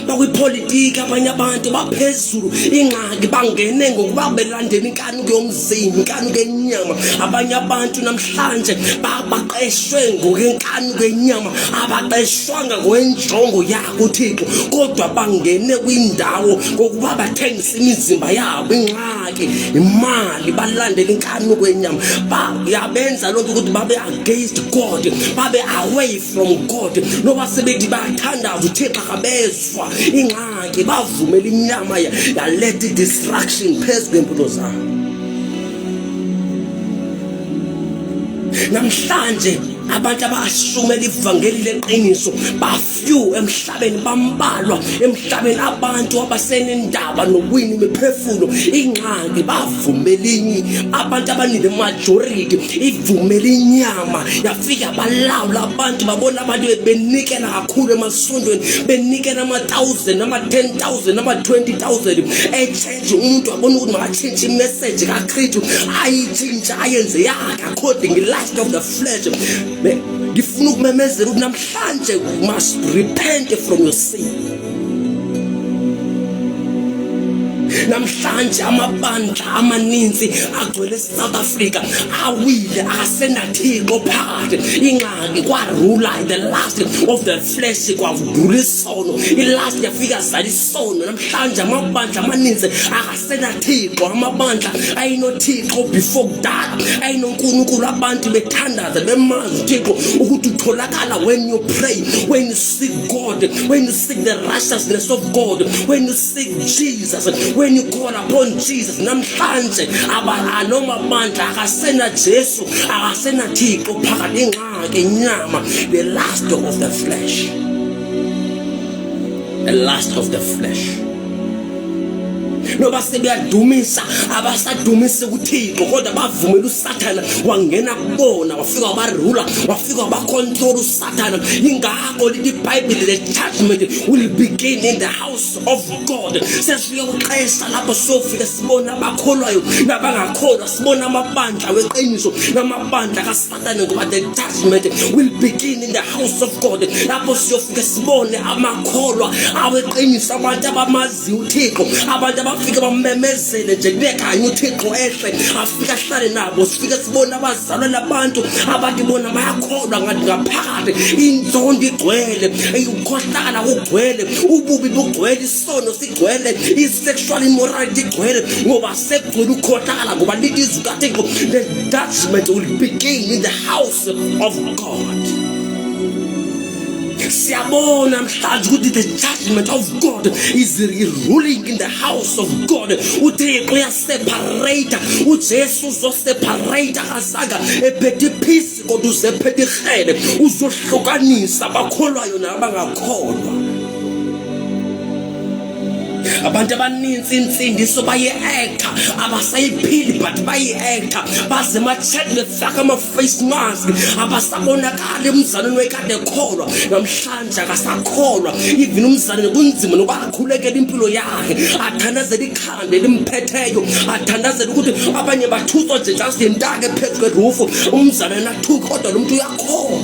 bakwipolitiki, abanye abantu baphezulu ingxaki bangene ngokuba belandela inkanuko yomzimba, inkanuko yenyama. Abanye abantu namhlanje baqeshwe ngokwenkanuko yenyama, abaqeshwanga ngokwenjongo yakho uThixo, kodwa bangene kwindawo ngokuba bathengisa imizimba yabo. Ingxaki imali, balandela inkanuko yenyama. Yabenza lonto ukuthi babe against God, babe away from God. Noba sebethi bayathandaza uThixo akabezwa. Ingxaki bavumela inyama yaletha distraction phezu kwempilo zabo. Namhlanje abantu abashumela ivangeli leqiniso bafew emhlabeni, bambalwa emhlabeni abantu abasenendaba nobuyini bephefumulo. Ingxaki bavumelinyi, abantu abaningi majority ivumela inyama yafika balawula abantu. Babona abantu benikela kakhulu emasontweni, benikela ama-1000 ama-10,000 ama-20,000 echurch. Umuntu abona ukuthi makatshintshe imessage kaKristu, ayitshintshe ayenze yakhe according lust of the flesh. Ngifuna ukumemezela ukuthi namhlanje you must repent from your sin. Namhlanje amabandla amaninzi agcwele eSouth Africa awile, asenaThixo phakathi. Ingxaki kwarula the last of the flesh, kwavudula isono, ilast yafika zala isono. Namhlanje amabandla amaninzi akasenaThixo, amabandla ayinoThixo before that, ayinoNkulunkulu. Abantu bethandaza bemazi uThixo ukuthi utholakala when you pray, when you seek God, when you seek the righteousness of God, when you seek Jesus, when you call upon Jesus. Namhlanje noma amandla akasena Jesu, akasena Thixo phakathi. Ingxaki inyama, the lust of the flesh, the lust of the flesh. Noba sebeyadumisa abasadumisa uThixo, kodwa bavumela uSathana wangena kubona, wafika wabarula, wafika wabacontrol uSathana. Ingakho lithi iBhayibheli, the judgment will begin in the house of God. Sesifike uxesha lapho sofika sibona abakholwayo nabangakholwa, sibona amabandla weqiniso namabandla kaSathana, ngoba the judgment will begin in the house of God. Lapho siyofika sibone amakholwa aweqiniso, abantu abamazi uThixo, abantu abafika bamemezele nje nekanye uThixo ehle, afika ahlale nabo. Sifike sibona abazalwa labantu abathi bona bayakholwa ngathi ngaphakathi inzondo igcwele, ukukhohlakala kugcwele, ububi bugcwele, isono sigcwele, i-sexual immorality igcwele, ngoba sekugcwele ukukhohlakala. Ngoba lithi izwi kaThixo, the judgment will begin in the house of God. Siyabona namhlanje ukuthi the judgment of God is ruling in the house of God. uThixo uyaseparate, uJesu uzoseparate, akazanga ephethe peace kodwa uzephethe ihele, uzohlukanisa abakholwayo nabangakholwa. Abantu abaninzi insindiso baye-actor, abasayiphili but baye-actor, baze ema-church befaka ama-face mask, abasabonakali emzalweni wekade kholwa. Namhlanje akasakholwa, even umzalwane kunzima noba akhulekele impilo yakhe, athandazela ikhanda elimphetheyo, athandazela ukuthi abanye bathuswa nje just intake phezu kwerufu, umzalwane athuke kodwa lo muntu uyakholwa.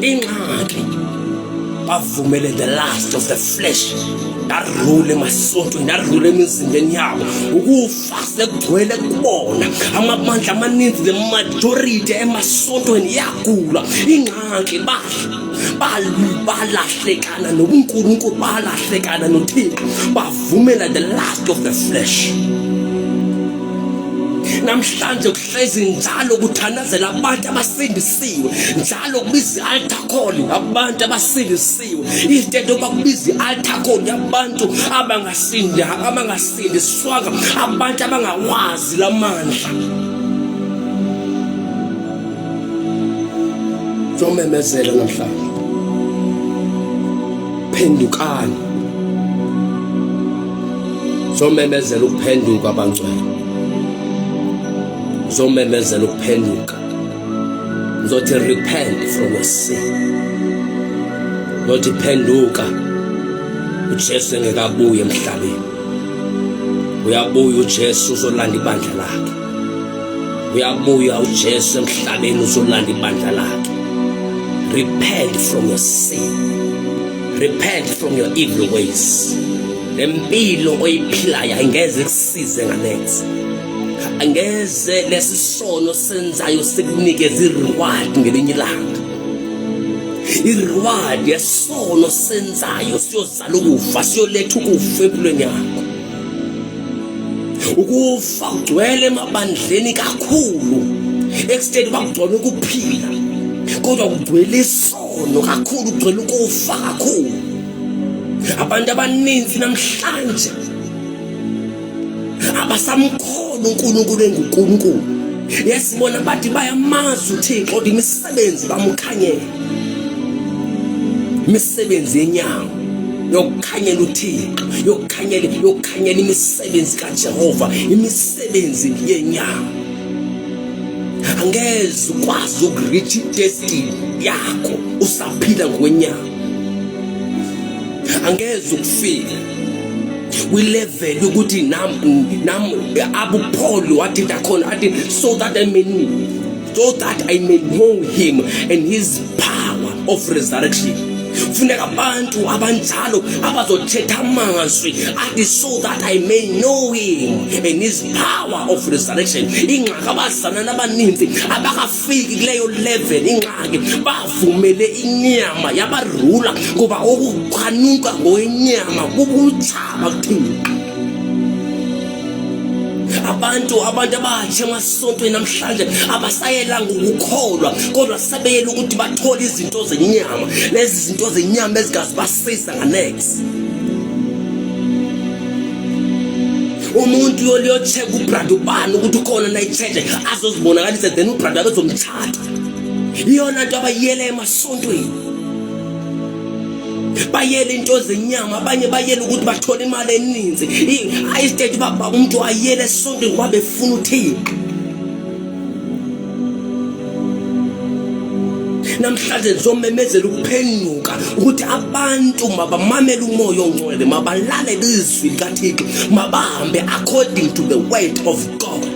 Ingxaki bavumele the lust of the flesh darule emasontweni, darule emizimbeni yabo, ukufa sekugcwele kubona. Amabandla amaninzi, the majority emasontweni yagula. Ingxaki balahlekana nobuNkulunkulu, balahlekana noThixo, bavumela the lust of the flesh. Namhlanje kuhlezi njalo kuthanazela abantu abasindisiwe, njalo kubiza i-altar call abantu abasindisiwe, instead of kubiza i-altar call abantu abangasindiswanga, abantu abangawazi lamandla. Zomemezela namhlanje, phendukani. Zomemezela ukuphenduka abangcwele, zomemezela ukuphenduka. Zothi repent from your sin. Zothi phenduka. uJesu engekabuye emhlabeni, uyabuya uJesu uzolanda ibandla lakhe. Uyabuya uJesu emhlabeni uzolanda ibandla lakhe. Repent from your sin. Repent from your evil ways. Lempilo oyiphilayo angeze kusize nganethi. Angeze lesisono senzayo sikunikeze ireward ngelinye ilanga. Ireward yesono senzayo siyozala ukufa, siyoletha ukufa empilweni yakho. Ukufa kugcwele emabandleni kakhulu, extend bakugcwele ukuphila, kodwa kugcwele isono kakhulu, kugcwele ukufa kakhulu. Abantu abaninzi namhlanje abasamkholwa uNkulunkulu enguNkulunkulu. Yesibona bathi bayamazi uThixo kodwa imisebenzi bamkhanyela. Imisebenzi yenyama yokukhanyela uThixo, yokukhanyela imisebenzi kaJehova, imisebenzi yenyama. Angeze ukwazi ukureach destiny yakho usaphila ngokwenyama. Angeze ukufika kwilevel ukuthi Abu Paul wathi ndakhona athi so that I may know him and his power of resurrection. Kufuneka abantu abanjalo abazothetha amazwi athi so that I may know him and his power of resurrection. Ingxaki abazana nabaninzi abakafiki kuleyo level, ingxaki bavumele inyama yabarula ngoba ukukhanuka ngowenyama kubuthaba kuThixo. Abantu abatsha emasontweni namhlanje abasayela ngokukholwa kodwa sebeyela ukuthi bathole izinto zenyama, lezi zinto zenyama ezingazibasiza nganext. Umuntu yoliyocheck ubrother ubani ukuthi ukhona na ichurch azozibonakalisa, then ubrother bezomthatha. Iyona nto abayele emasontweni, bayele into zenyama, abanye bayele ukuthi bathole imali eninzi. Ayistate baba umuntu ayele esontweni ngoba befuna uThixo. Namhlanje ngizomemezela ukuphenduka ukuthi abantu mabamamele umoya ongcwele, mabalale izwi likaThixo, mabahambe according to the word of God.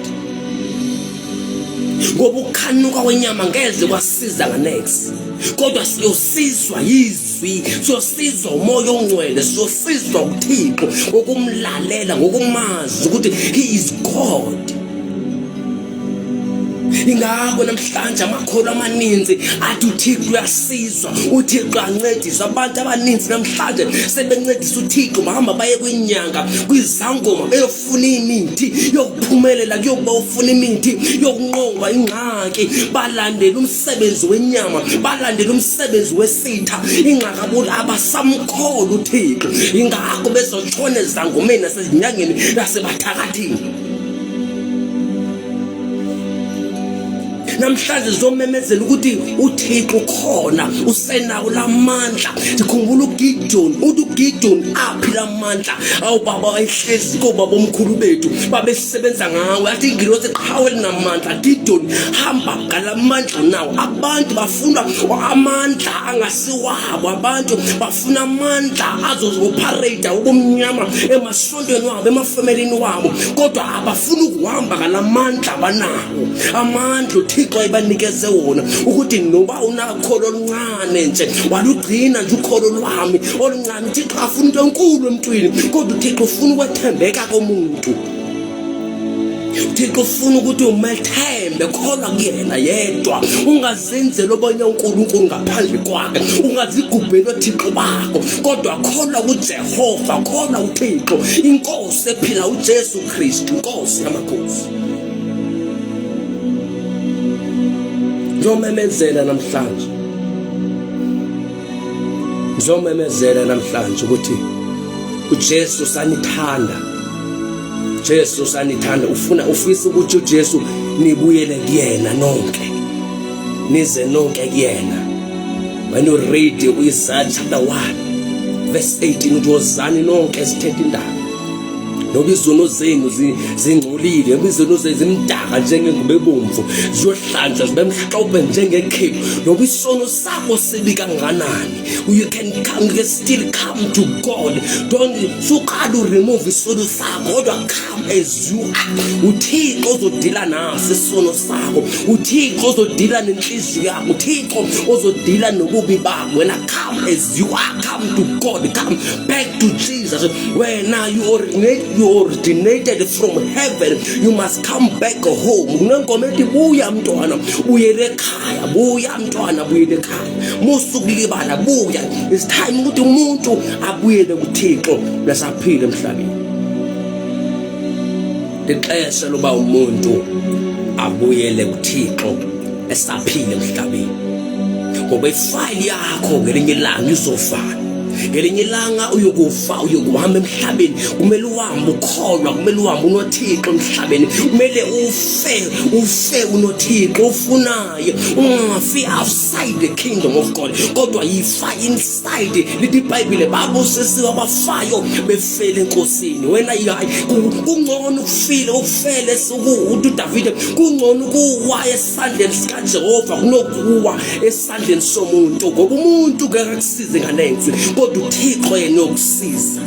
Ngoba ukukhanuka kwenyama ngeze kwasiza nganext, kodwa siyosizwa yizwi, siyosizwa umoya ongcwele, siyosizwa uThixo ngokumlalela, ngokumazi ukuthi he is God. Ingakho namhlanje amakholwa amaninzi athi uThixo uyasizwa, uThixo ancedisa. Abantu abaninzi namhlanje sebencedisa uThixo, bahamba baye kwinyanga, kwizangoma beyofuna imithi yokuphumelela, kuyokuba ufuna imithi yokunqoba ingxaki, balandela umsebenzi wenyama, balandela umsebenzi wesitha. Ingxaki abasamkholwa uThixo, ingakho bezotshona ezangomeni nasezinyangeni nasebathakathini. Namhlanje zomemezela ukuthi uThixo khona, usenawo lamandla. Sikhumbula uGideon, uGideon aphila amandla. Awu baba wayehlezi kobaba omkhulu bethu babesebenza ngawe, athi ingilosi eqhawela namandla. Gideon hamba ngalamandla nawo. Abantu bafuna amandla angasiwabo, abantu bafuna amandla azozoperate ubumnyama emasontweni wabo, emafamilini wabo, kodwa abafuna ukuhamba ngalamandla banawo. Amandla uThixo ayibanikeze wona ukuthi noba unakholo oluncane nje walugcina nje ukholo lwami oluncane. uThixo afuna into enkulu emntwini, kodwa uThixo ufuna ukwethembeka komuntu. uThixo ufuna ukuthi umethembe khona kuyena yedwa, ungazenzeli obanye uNkulunkulu ngaphandle kwakhe, ungazigubheli oThixo bakho, kodwa khona kuJehova, khona uThixo, inkosi ephila uJesu Kristu, inkosi yamakhosi. Ngizomemezela namhlanje ukuthi uJesu sanithanda. Jesu sanithanda, ufisa ukuthi uJesu nibuyele kuyena nonke, nize nonke kuyena. When you read Isaiah chapter 1 verse 18, uthi wozani nonke esithethe indaba, noba izono zenu zingcolile, noba izono zenu zimdaka njengengubo ebomvu, ziyohlanjwa zibe mhlophe njengekhefu, noba isono sakho sibi kanganani, you can still come to God. Don't sukade remove isono sakho, kodwa come as you are. uThixo uzodila naso isono sakho, uThixo uzodila nenhliziyo yakho, uThixo uzodila nobubi bakho. Wena come as you are, come to God, come back to Jesus. When now you originated from heaven, you must come back home. Kunenkomo ethi buya mntwana uyele ekhaya, buya mntwana buyele ekhaya, musukulibala buya. It's time ukuthi umuntu abuyele kuThixo lesaphila emhlabeni. Lixesha loba umuntu abuyele kuThixo esaphila emhlabeni, ngoba ifile yakho ngelinye ilanga izofana. Ngelinye ilanga uyokufa, uyokuhamba emhlabeni, kumele uhambe ukholwa, kumele uhambe unoThixo emhlabeni, kumele ufe unoThixo ufunayo, ungafi outside the kingdom of God, kodwa yifa inside. Lithi iBhayibhile babusisiwe abafayo befele enkosini. Wena hayi kungcono ufele uDavide, kungcono ukuwa esandleni sikaJehova kunokuwa esandleni somuntu, ngoba umuntu ngeke akusize nganensi, kodwa uThixo yena ukusiza.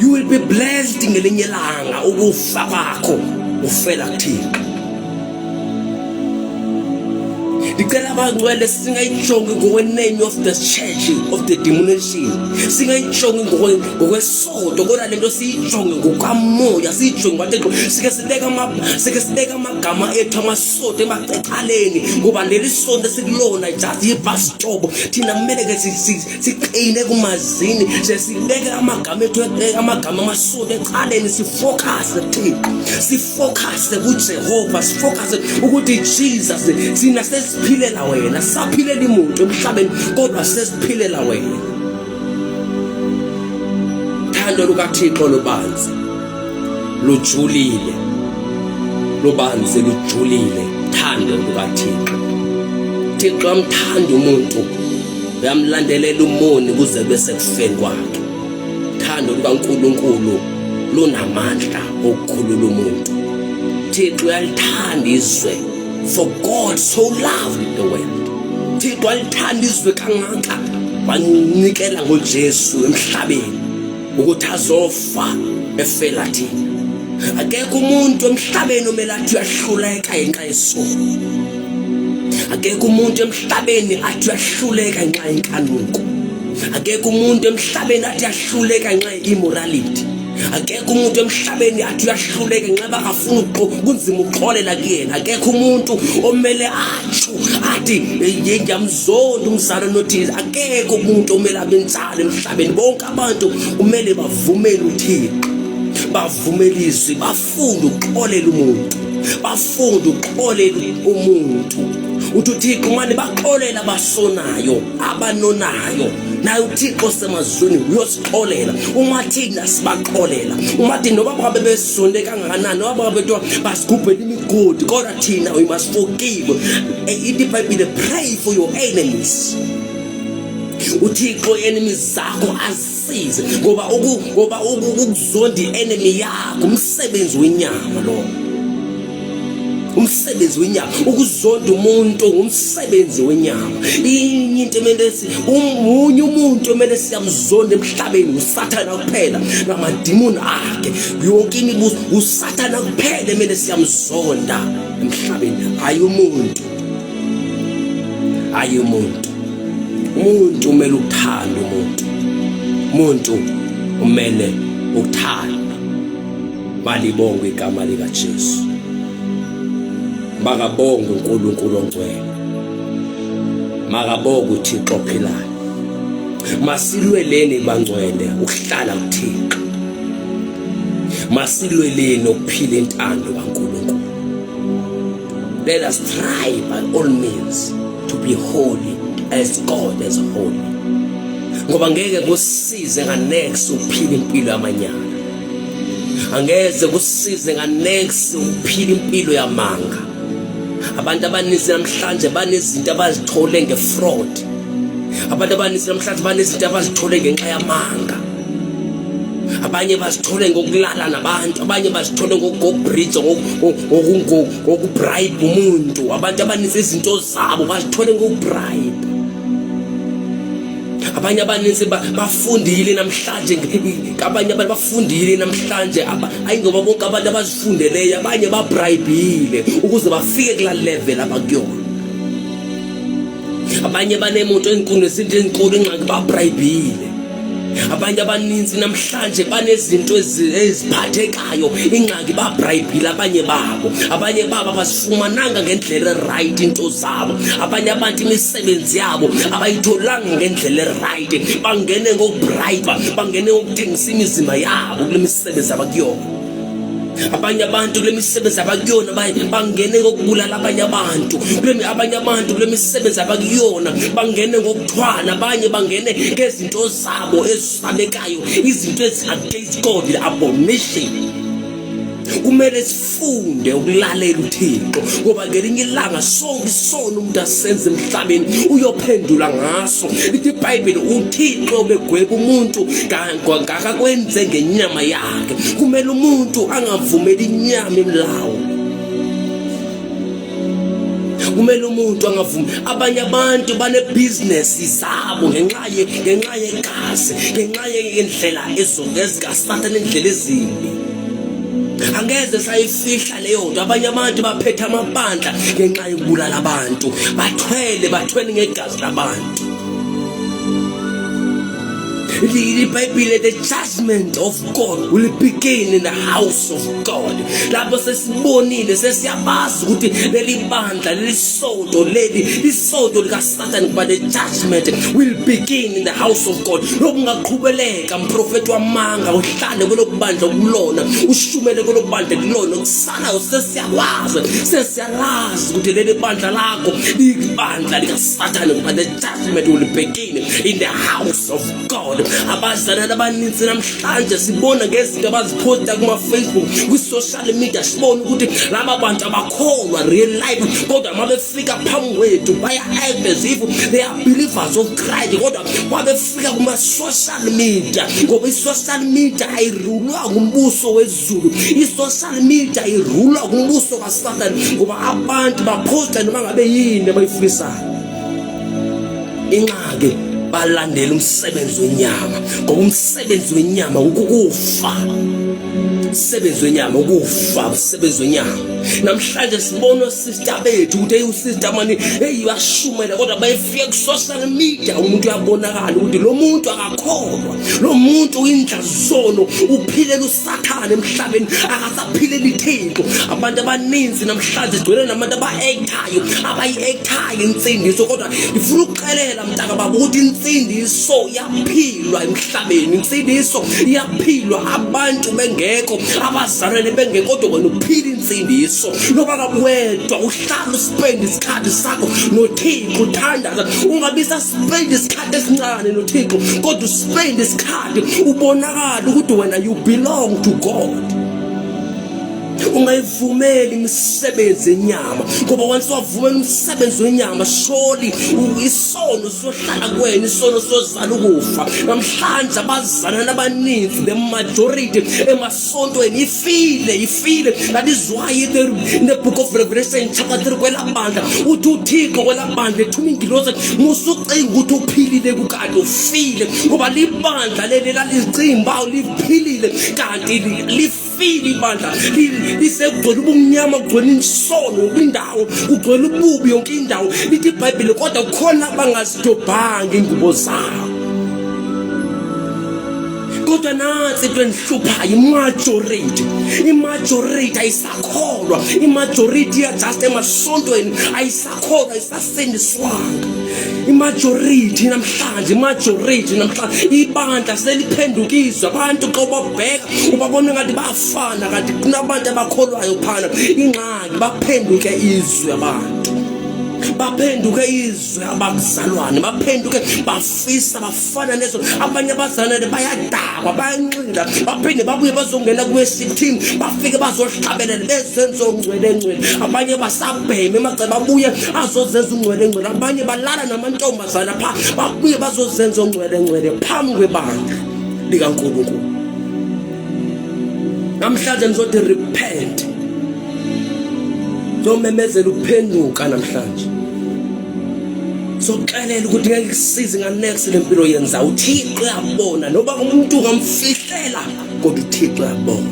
You will be blessed ngelinye ilanga ukufa kwakho ufela kuThixo. Ndicela abangcwele singayijongi ngokwename of the church of the denomination, singayijongi ngokwesodo, kodwa lento siyijonge ngokamoya, siyijonge ngaThixo. Sike sibeka amagama ethu amasodo emacecaleni, ngoba leli sonto sikulona just yibus stop. Thina kumele ke siqine kumazini, sibeke amagama ethu, amagama amasodo ecaleni, sifocus kuThixo, sifocus kuJehova, sifocus ukuthi Jesus sina sesiphilela wena, saphilela imuntu emhlabeni, kodwa sesiphilela wena. Thando lukaThixo lubanzi, lujulile, lubanzi lujulile. Thando lukaThixo, Thixo amthanda umuntu, uyamlandelela umoni kuze bese kufeni kwakhe. Thando lukaNkulunkulu lunamandla okukhulula umuntu. Thixo uyalithanda izwe, for God so loved the world. Thixo alithanda izwe kangaka wanikela ngoJesu emhlabeni ukuthi azofa efela thina. Akekho umuntu emhlabeni omele athi uyahluleka ngenxa yesono. Akekho umuntu emhlabeni athi uyahluleka ngenxa yenkanuko. Akekho umuntu emhlabeni athi uyahluleka ngenxa ye-immorality. Akekho umuntu emhlabeni athi uyahluleka ngenxa bakafuna kunzima ukuxolela kuyena. Akekho umuntu omele atsho athi ngiyamzonda umzalo noThixo. Akekho umuntu omele abensala emhlabeni. Bonke abantu kumele bavumele uThixo, bavumelise, bafunde ukuxolela umuntu, bafunde ukuxolela umuntu. Uthi uThixo manje baxolela abasonayo, abanonayo, naye uThixo semazweni uyosixolela. Uma thina sibaxolela, uma thina noba babe besonde kangakanani, noba babe bethiwa basigubhela imigodi, kodwa thina we must forgive. Ithi iBhayibhile, pray for your enemies. uThixo enemies zakho asize, ngoba ukuzonda enemy yakho umsebenzi wenyama lo. Umsebenzi wenyama, ukuzonda umuntu umsebenzi wenyama. Inye into emele umunye umuntu emele siyamzonda emhlabeni uSathana kuphela namadimoni akhe. Yonke imibuzo uSathana kuphela emele siyamzonda emhlabeni, hayi umuntu. Hayi umuntu. Umuntu umele ukuthanda umuntu umele ukuthanda. Malibongwe igama likaJesu. Makabongwe uNkulunkulu ongcwele. Makabongwe uThixo ophilayo. Masilweleni bangcwele ukuhlala kuThixo. Masilweleni ukuphila intando kaNkulunkulu. Let us try by all means to be holy as God is holy. Ngoba ngeke kusisize nganext ukuphila impilo yamanyala. Angeze kusisize nganext ukuphila impilo yamanga. Abantu abaninzi namhlanje banezinto abazithole ngefraud. Abantu abaninzi namhlanje banezinto abazithole ngenxa yamanga. Abanye bazithole ngokulala nabantu, abanye bazithole ngokubridge ngokubribe umuntu. Abantu abaninzi izinto zabo bazithole ngokubribe. Abanye abaninzi bafundile namhlanje, abanye abantu bafundile namhlanje, ayingoba bonke abantu abazifundeleyo, abanye babribile ukuze bafike kula level abakuyona. Abanye banemoto ezinkulu nezinto ezinkulu ingxaki babribile. Abanye abaninzi namhlanje banezinto eziphathekayo ingxaki babribile abanye babo. Abanye babo basifumananga ngendlela right into zabo. Abanye abantu imisebenzi yabo abayitholanga ngendlela right. Bangene ngokubribe, bangene ngokuthengisa imizimba yabo kule misebenzi abakuyona. Abanye abantu kule misebenzi abakuyona bangene ngokubulala abanye abantu. Abanye abantu kule misebenzi abakuyona bangene ngokuthwana, abanye bangene ngezinto zabo ezisabekayo, izinto ezi-against God, abomination. Kumele sifunde ukulalela uThixo ngoba ngelinye ilanga sonke isona umuntu asenze emhlabeni uyophendula ngaso. Lithi iBhayibheli uThixo begweba umuntu ngakakwenze ngenyama yakhe. Kumele umuntu angavumeli inyama emlawo. Kumele umuntu angavumi. Abanye abantu banebusiness zabo ngenxa yegazi, ngenxa yendlela ezikaSathane, indlela ezimbi. Angeze sayifihla leyo nto. Abanye abantu baphethe amabandla ngenxa yokubulala abantu, bathwele ngegazi labantu. The Bible, the judgment of God will begin in the house of God. Lapho sesibonile sesiyabazi ukuthi leli bandla lisodo likaSathane, but the judgment will begin in the house of God. Lokungaqhubeleka umprofeti wamanga uhlale kulobandla kulona, ushumele kulobandla kulona, kusalayo sesiyalazi ukuthi leli bandla lakho libandla likaSathane, but the judgment will begin in the house of God. Abazana abaninzi namhlanje sibona ngezinto abaziphosta kuma Facebook, kwi social media, sibona ukuthi laba bantu abakholwa real life, kodwa mabefika phambi kwethu baya act as if they are believers of Christ, kodwa mabefika kuma social media, ngoba i-social media ayirulwa ngumbuso wezulu, i-social media ayirulwa ngumbuso kaSathane, ngoba abantu baphosta noma ngabe yini abayifisayo. Ingxaki balandela umsebenzi wenyama, ngoba umsebenzi wenyama ukufa. Umsebenzi wenyama ukufa, umsebenzi wenyama. Namhlanje sibona sister bethu ukuthi usister mani uyashumela, kodwa bayefika ku social media umuntu uyabonakala ukuthi lo muntu akakholwa, lo muntu uyindlazono, uphilela uSathane emhlabeni, akasaphilela iThixo. Abantu abaninzi namhlanje sigcwele nabantu abayi-actayo insindiso, kodwa ngifuna ukuxelela mntaka baba ukuthi insindiso iyaphilwa emhlabeni, insindiso iyaphilwa abantu bengekho, abazalwane bengekho, kodwa wena uphila insindiso. Loba kabuwedwa uhlala uspend isikhathi sakho noThixo, uthandaza, ungabisa spend isikhathi esincane noThixo, kodwa uspend isikhathi ubonakala ukuthi wena you belong to God. Ungayivumeli imisebenzi yenyama, ngoba once wavumela umsebenzi wenyama, surely isono sohlala kuwena, isono sozala ukufa. Namhlanje abazalwane abaninzi, the majority emasontweni ifile. That is why in the book of Revelation chapter 3 kwelabandla uthi uThixo kwelabandla ethuma ingilosi, musucinga ukuthi uphilile kukade ufile, ngoba libandla leli lalizicimba liphilile kanti lifile ibandla lisegcwele ubumnyama, kugcwele insono kwindawo, kugcwele ububi yonke indawo. Lithi iBhayibheli kodwa khona bangazidobhanga ingubo zawo, kodwa nansi into endihluphayo, imajority ayisakholwa, imajority just emasontweni ayisakholwa, ayisasindiswanga. Imajority namhlanje ibandla seliphendukiswa. Abantu xa ubabheka ubabona ngathi bafana, kanti kunabantu abakholwayo phana. Ingxaki baphenduke izwe abantu, baphenduke izwe abakuzalwane, baphenduke bafisa bafana nezo. Abanye abazalwane bayadakwa, bayanxila, baphinde babuye bazongena kwe-worship team, bafike bazohlabelela bezenzo ngcwele. Abanye basabheme emagceke babuye azozenza ungcwele. Abanye balala namantombazana pha, babuye bazozenza ungcwele phambi kwebandla likaNkulunkulu. Namhlanje nizothi repent, zomemezela ukuphenduka namhlanje. Sokuxelela ukuthi ngeke kusize nganext lempilo yenza. uThixo uyabona, noba umuntu ungamfihlela kodwa uThixo uyabona.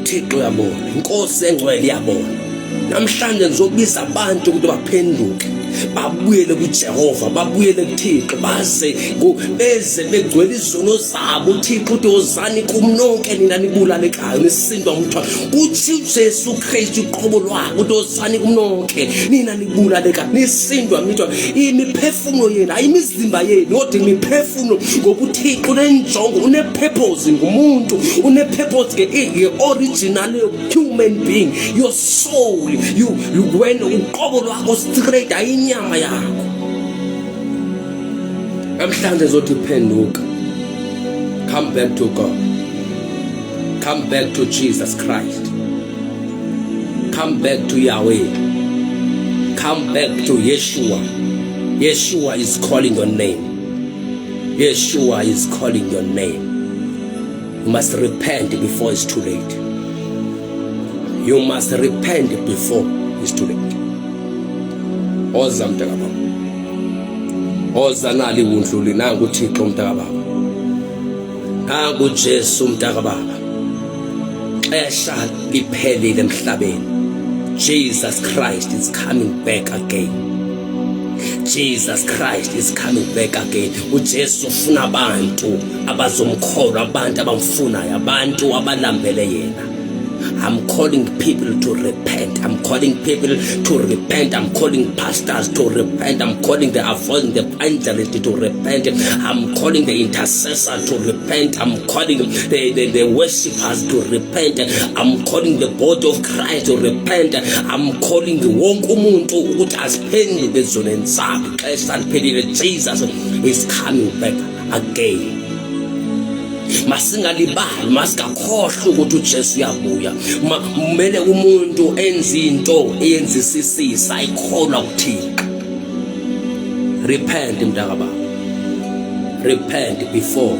uThixo uyabona. Inkosi engcwele iyabona. Namhlanje nizobiza abantu ukuthi baphenduke, babuyele kuJehova, babuyele kuThixo, beze begcwele izono zabo. uThixo uthi wozani kum nonke nina nibulalekayo nisindwa umthwalo. Uthi uJesu Kristu uqobo lwakhe uthi wozani kum nonke nina nibulalekayo nisindwa umthwalo. Imiphefumulo yenu ayimizimba yenu, kodwa imiphefumulo ngokuThixo unenjongo, une-purpose ngumuntu, une-purpose ke-original human being, your soul. Wena uqobo lwakho straight ayinyama yakho. Namhlanje zothi phenduka. Come back to God. Come back to Jesus Christ. Come back to Yahweh. Come back to Yeshua. Yeshua is calling your name. Yeshua is calling your name. You must repent before it's too late. You must repent before it's too late. Oza mntaka baba, oza nali undluli, nangu uThixo mntaka baba, nangu uJesu mntaka baba. Xesha liphelile emhlabeni. Jesus Christ is coming back again. Jesus Christ is coming back again. uJesu ufuna abantu abazomkholwa, abantu abamfunayo, abantu abalambele yena. I'm calling people to repent. I'm calling people to repent. I'm calling pastors to repent. I'm calling the avoiding the evangelist to repent. I'm calling the intercessor to repent. I'm calling the worshippers to repent. I'm calling the body of Christ to repent. I'm calling the wonke umuntu ukuthi asiphendule bezoneni zakhe. Xesha liphelile. Jesus is coming back again. Masingalibali, masikakhohlwa ukuthi uJesu uyabuya. Kumele umuntu enze into eyenzisisisa, ayikholwa uThixo. Repent mntaka baba. Repent before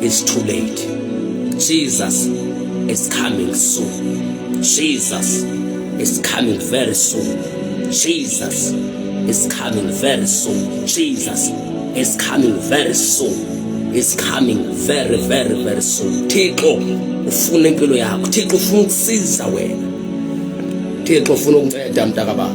it's too late. Jesus is coming soon. Jesus is coming very soon. Jesus is coming very soon. Jesus is coming very soon. Is coming very, very, very soon. Thixo ufuna impilo yakho. Thixo ufuna ukusiza wena. Thixo ufuna ukunceda mntaka baba.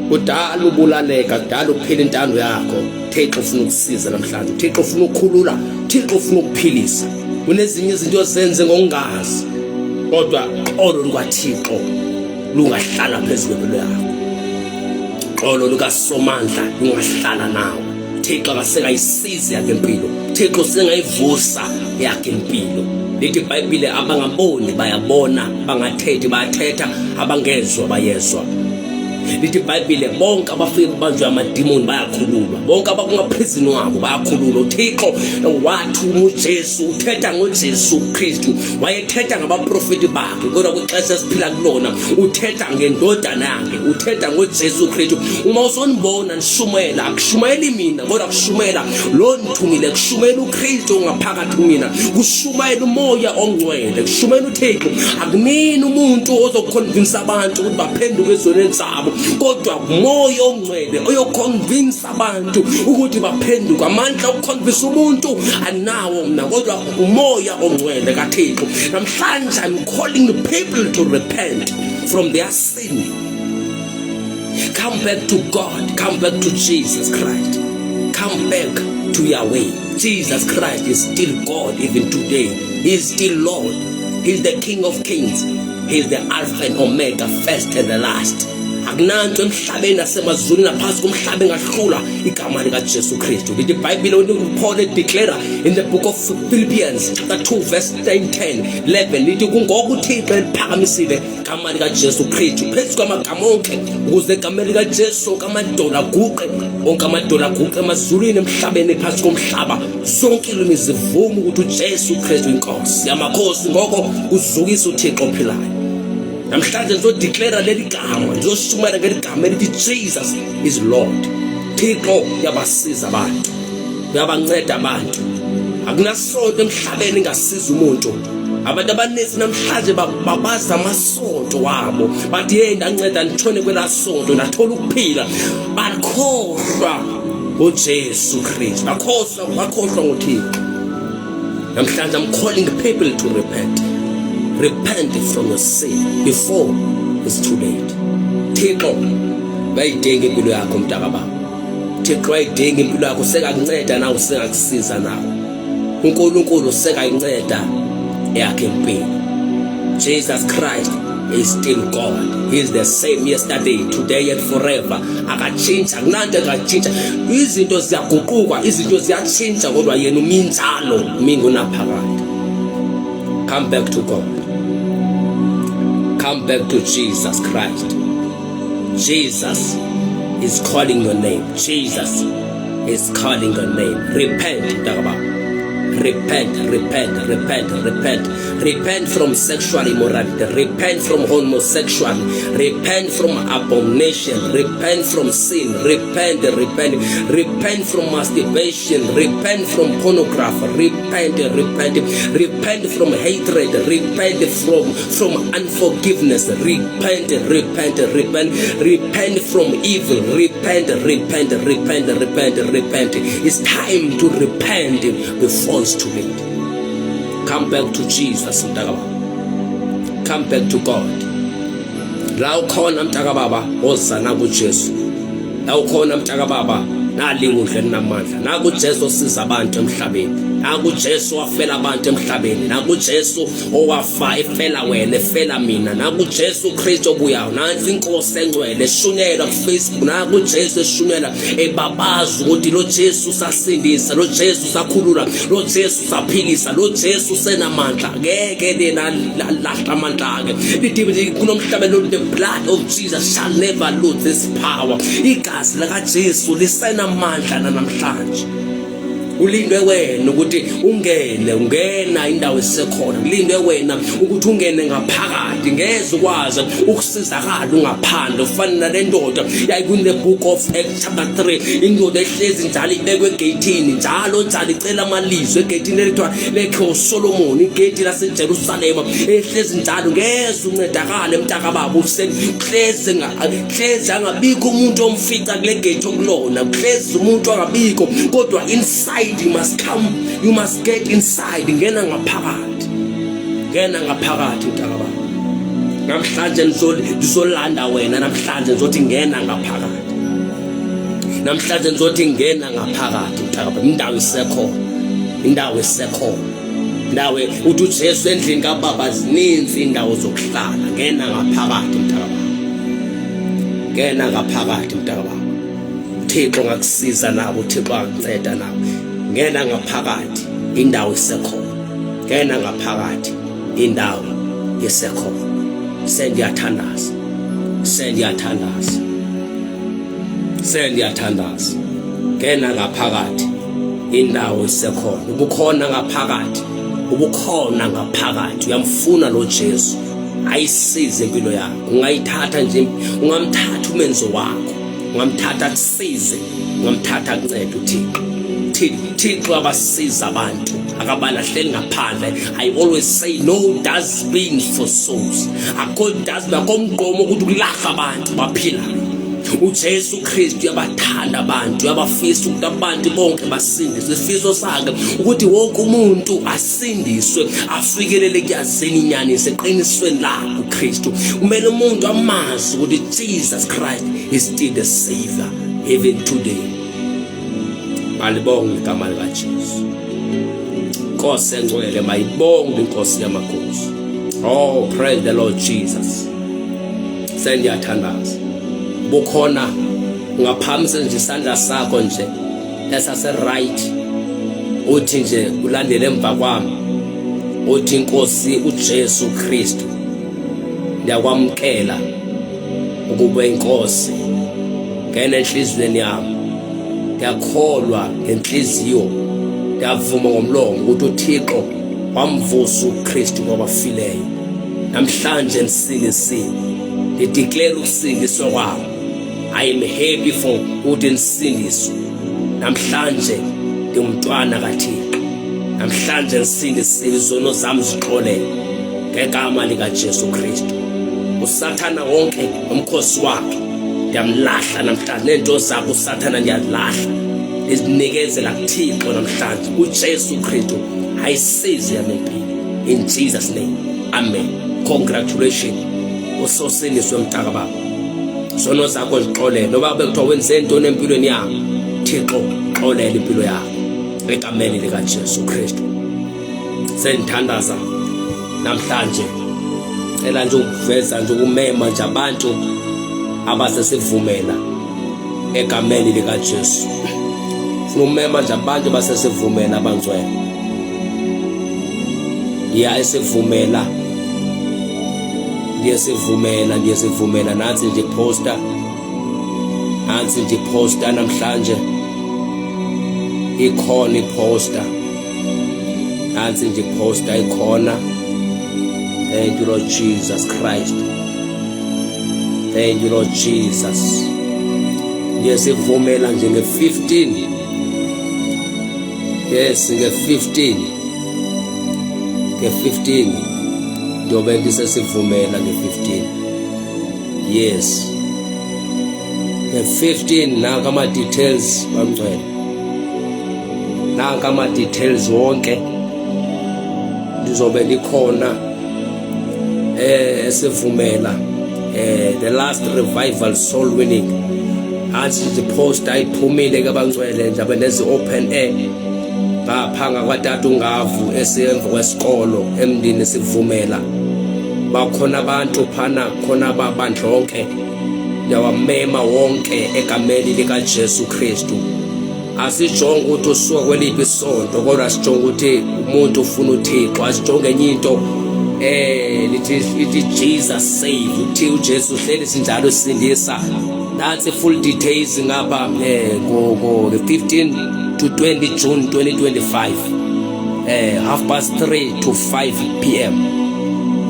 Kudala ubulaleka, kudala uphila intando yakho. Thixo ufuna ukusiza namhlanje. Thixo ufuna ukukhulula. Thixo ufuna ukuphilisa. Kunezinye izinto ozenze ngokungazi, kodwa xolo lukaThixo lungahlala phezulu kwempilo yakho. Xolo lukaSomandla lungahlala nawe. Thixo akasengayisizi yakhe impilo. Thixo sengayivusa yakhe impilo. Lithi iBhayibhile abangaboni bayabona, bangathethi bayathetha, abangezwa bayezwa. Lithi iBhayibhile bonke abafike kubanjwe amadimoni bayakhululwa, bonke abakungaphezini wabo bayakhululwa. uThixo wathi uJesu uthetha ngoJesu Kristu, wayethetha ngabaprofeti bakhe, kodwa kwixesha esiphila kulona uthetha ngendodana yakhe, uthetha ngoJesu Kristu. Uma usonibona nishumayela, akushumayeli mina kodwa kushumayela lo nithumile, kushumayela uKristu ongaphakathi kumina, kushumayela umoya ongcwele, kushumayela uThixo. Akunini umuntu ozoconvince abantu ukuthi baphenduke ezoneni zabo, kodwa umoya ongcwele oyoconvince abantu ukuthi baphenduke. Amandla okuconvince umuntu anawo mna, kodwa umoya ongcwele kaThixo. Namhlanje I'm calling the people to repent from their sin. Come back to God. Come back to Jesus Christ. Come back to Yahweh. Jesus Christ is still God even today. He is still Lord. He is the King of Kings. He is the Alpha and Omega, first and the last. Akunanto emhlabeni nasemazulwini naphansi komhlaba engahlula igama lika Jesu Kristu. Lithi iBhayibheli Paul declare in the book of Philippians chapter 2 verse 9, 10, 11 lithi kungoku uThixo eliphakamisile igama lika Jesu Kristu phezu kwamagama onke ukuze igama lika Jesu kamadola guqe onke amadola guqe emazulwini emhlabeni phansi komhlaba zonke ilimi zivume ukuthi uJesu Kristu inkosi yamakhosi ngoko uzukisa uThixo ophilayo. Namhlanje ngizodeclare leli gama, ngizoshumayela ngeli gama elithi Jesus is Lord. Thixo uyabasiza abantu, uyabanceda abantu. Akunasonto emhlabeni engasiza umuntu. Abantu abaninzi namhlanje babaza amasonto wabo. Bathi hey ndanceda ngithone kwela sonto ndathola ukuphila. Bakhohlwa uJesu Kristu. Bakhohlwa ngoThixo. Namhlanje I'm calling people to repent. Repent from your sin before it's too late. Thixo bayidinga impilo yakho mntaka baba. Thixo bayidinga impilo yakho sekakunceda nawe sengakusiza nawe. uNkulunkulu sekayinceda yakhe impilo. Jesus Christ is still God. He is the same yesterday, today and forever. Akachinja, kunanto akachinja. Izinto ziyaguquka, izinto ziyachinja kodwa yena uminjalo, mingu naphakade. Come back to God. Come back to Jesus Christ. Jesus is calling your name. Jesus is calling your name. Repent, Dagaba. Repent, repent, repent, repent. Repent from sexual immorality. Repent from homosexuality. Repent from abomination. Repent from sin. Repent, repent. Repent from masturbation. Repent from pornography. Repent, repent. Repent from hatred. Repent from unforgiveness. Repent, repent, repent. Repent from evil. Repent, repent, repent, repent, repent. It's time to repent before it's too late. Come back to Jesus, mtakababa. Come back to God. La ukhona mtakababa ozana kuJesu. La ukhona mtakababa nalinga udleni namandla. Naku Jesu siza abantu emhlabeni. Naku Jesu wafela abantu emhlabeni. Naku Jesu owafa efela wena efela mina. Naku Jesu Kristu obuyayo. Nansi inkosi engcwele eshunyelwa kuFacebook. Naku Jesu eshunyelwa ebabaza ukuthi lo Jesu sasindisa, lo Jesu sakhulula, lo Jesu saphilisa, lo Jesu senamandla. Ngeke lena lahla amandla ake. Lithi kunomhlabeni lo the blood of Jesus shall never lose its power. Igazi laka Jesu lisena amandla namhlanje. Ulindwe wena ukuthi ungena indawo esekhona. Ulindwe wena ukuthi ungene ngaphakathi ngeze ukwazi ukusizakala ungaphandle. Ufana nale ndoda yayiku the book of Acts chapter 3. Indoda ehlezi njalo ibekwe egate njalo icela amalizwi egate elithwa lekho Solomon, igate laseJerusalem. Ehlezi njalo ngeze uncedakale mntaka baba hlezi angabikho umuntu omfica kule gate okulona. Hlezi umuntu angabikho kodwa inside you must come, you must get inside. Ngena ngaphakathi mntaka baba. Namhlanje ngizolanda wena. Namhlanje ngizothi ngena ngaphakathi. Namhlanje ngizothi ngena ngaphakathi mntaka baba. Indawo isekhona. Indawo uthi uJesu endlini kaBaba zininzi indawo zokuhlala. Ngena ngaphakathi mntaka baba. Ngena ngaphakathi mntaka baba. Uthixo ngakusiza nawe, uThixo anginceda nawe. Ngena ngaphakathi indawo isekhona. Ngena ngaphakathi indawo isekhona. Sendiyathandaza. Ngena ngaphakathi indawo isekhona. Ubukhona ngaphakathi. Uyamfuna lo Jesu ayisize impilo yakho. Ungayithatha nje, ungamthatha umenzo wakho. Ungamthatha akusize, ungamthatha akuncede uThixo. Thixo abasiza abantu akabalahleli ngaphandle. I always say no dustbin for souls. Akho dustbin komgqomo ukuthi kulahla abantu baphila. uJesu Kristu uyabathanda abantu, uyabafisa ukuthi abantu bonke basindiswe. Isifiso sakhe ukuthi wonke umuntu asindiswe, afikelele kuyazini inyaniso eqinisweni lakhe uKristu. Kumele umuntu amazi ukuthi Jesus Christ is still the Savior even today. Alibonge igama likaJesu. Nkosi engcwele mayibonge inkosi yamakhosi. Oh, praise the Lord Jesus. Sendiyathandaza. Bukhona ungaphakamisa nje isandla sakho nje esase right. Uthi nje ulandele emva kwami. Uthi inkosi uJesu Kristu. Ndiyakwamkela ukuba inkosi ngene enhlizweni yami. Ngiyakholwa ngenhliziyo. Ngiyavuma ngomlomo ukuthi uThixo wamvusa uKristu kwabafileyo. Namhlanje nisindisile. Ngideclare ukusindiswa kwami. I am happy for ukuthi nisindiswe. Namhlanje ngumntwana kaThixo. Namhlanje nisindisile izono zami zixolele ngegama likaJesu Kristu. Usathana wonke umkhosi wakhe ndiyamlahla namhlanje. Nento zakho usathana ndiyalahla. Izinikezela kuThixo namhlanje. uJesu Kristu ayisize yamempilo. In Jesus name. Amen. Congratulations. Usosindiswe mtaka baba. Sono zakho zixolele. Noba bekuthiwa wenze into empilweni yakho, Thixo xolele impilo yakho egameni likaJesu Kristu. Sendithandaza namhlanje. Cela nje ukuveza nje ukumema nje abantu abasesivumela egameni likaJesu. Funa umema nje abantu abasesivumela abangcwele. Esivumela. Ndiyesivumela nansi nje poster. Nansi nje poster namhlanje. Ikhona iposter. Nansi nje poster ikhona. Thank you, Lord Jesus Christ. Thank you, Lord Jesus. Ndiyesivumela nje nge-15. Yes, nge-15. Nge-15. Njobe ndisesivumela nge-15. Yes. Nge-15 nanka ama-details bamncwele. Nanka ama-details wonke. Ndizobe ndikhona esivumela the last revival soul winning. Anti the post ayiphumile ke bangcwele njabe nezi open air. Baphanga kwaTata uNgavu esemva kwesikolo emndini sivumela. Bakhona abantu phana khona babandlonke. Ndiyawamema wonke egameni likaJesu Kristu. Asijonge ukuthi usuka kweliphi isonto kodwa sijonge ukuthi umuntu ufuna uThixo. Asijonge enye into lithi Jesus save. Uthi uJesu hleli sinjalo sindisa. That's a full details ngapha go 15 to 20 June 2025 3:30 to 5 PM.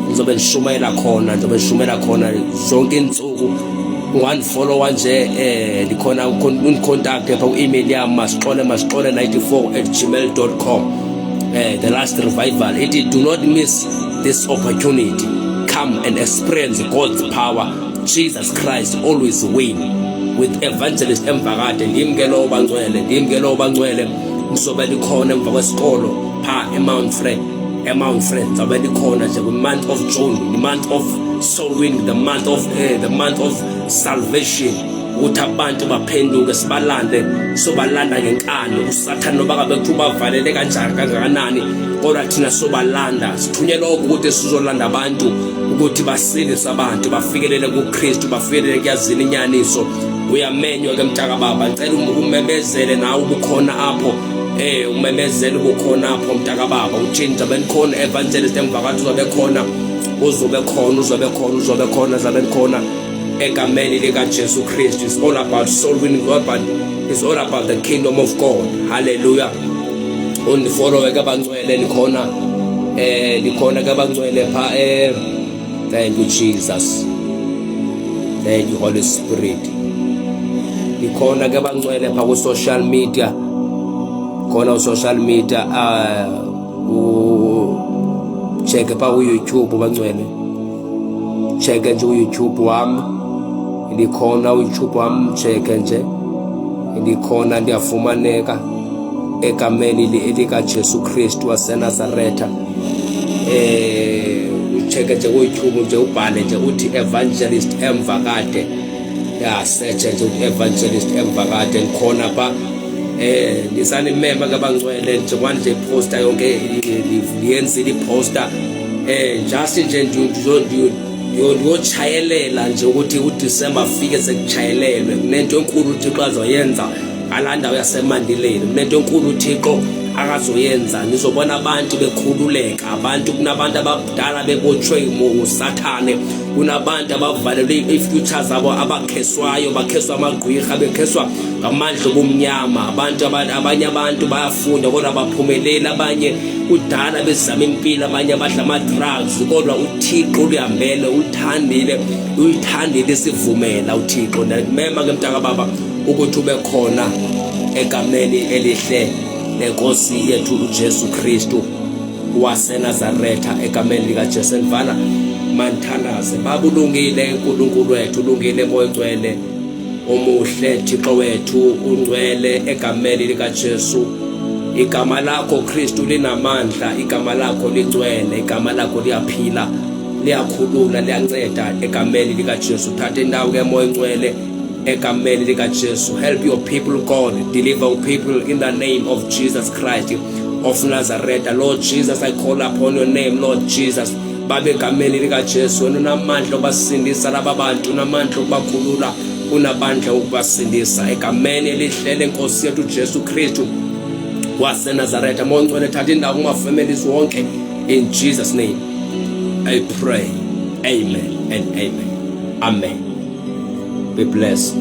Ngizobe ngishumayela khona zonke insuku. One follower nje likhona uncontact lapha ku-email yami masixole 94@gmail.com. The last revival it do not miss this opportunity. Come and experience God's power. Jesus Christ always win. With evangelist Emvakade ndimkelo obangcwele ngisobe likhona emva kwesikolo pha eMount Fred zobe likhona nje month of June, the month of soul winning, the month of salvation. Uthi abantu baphenduke sibalande sobalanda ngenkani usathana noba kabe kuthiwa bavalele kangakanani kodwa thina sobalanda sithunyelwa ukuthi sizolanda abantu ukuthi basindise abantu bafikelele kuKristu bafikelele kuyazini inyaniso. Uyamenywa ke mtaka baba ngicela umemezele nawe ubukhona apho umemezele ubukhona apho mtaka baba utshintsha benikhona evangelist Emvakade uzobe khona zabe khona egameni likaJesu Kristu. It's all about soul winning God, but it's all about the kingdom of God. Hallelujah. Undifollow ke bangcwele likhona ke bangcwele pha thank you Jesus. Thank you Holy Spirit. Likhona ke bangcwele pha ku social media. Khona social media check pa ku YouTube bangcwele. Check nje YouTube wami. Likhona uYouTube wami check nje. Likhona ndiyafumaneka egameni likaJesu Kristu waseNazaretha. Check nje uYouTube nje ubhale nje uthi Evangelist Emvakade. Ya search nje uthi Evangelist Emvakade ngikhona pha nisanimema kabangcwele njengoba nje iposter yonke liyenzile iposter just nje ndiyochayelela nje ukuthi uDecember afike sekuchayelelwe. Kunento enkulu uThixo azoyenza alandawo yasemandileni, kunento enkulu uThixo akazoyenza. Nizobona abantu bekhululeka, kunabantu abadala bebotshwe ngusathane, kunabantu abavalelwe i-future zabo, abakheswayo, bakheswa amagqwirha, bekheswa ngamandla obumnyama. Abanye abantu bayafunda kodwa baphumelela, abanye kudala bezama impilo, abanye badla ama-drugs, kodwa uThixo ulihambele, uyithandile isivumela uThixo. Ndimema ke mntaka baba ukuthi ube khona egameni elihle lenkosi yethu uJesu Kristu waseNazaretha, egameni likaJesu. Mfana manthandaze baba, ulungile uNkulunkulu wethu, ulungile Moya Ngcwele omuhle, Thixo wethu ungcwele, egameni likaJesu. Igama lakho Kristu linamandla, igama lakho lingcwele, igama lakho liyaphila, liyakhulula, liyanceda, egameni likaJesu. Thatha indawo ke Moya Ngcwele egameni likaJesu. Help your people God, deliver your people in the name of Jesus Christ of Nazareth. Lord Jesus, I call upon your name, Lord Jesus. Baba, egameni likaJesu, unamandla obasindisa laba bantu, unamandla obakhulula, unamandla okubasindisa, egameni elihle lenkosi yethu uJesu Kristu waseNazaretha. Moya Ngcwele thatha indawo kuma-families wonke, in Jesus name I pray, amen and amen. Amen. Be blessed.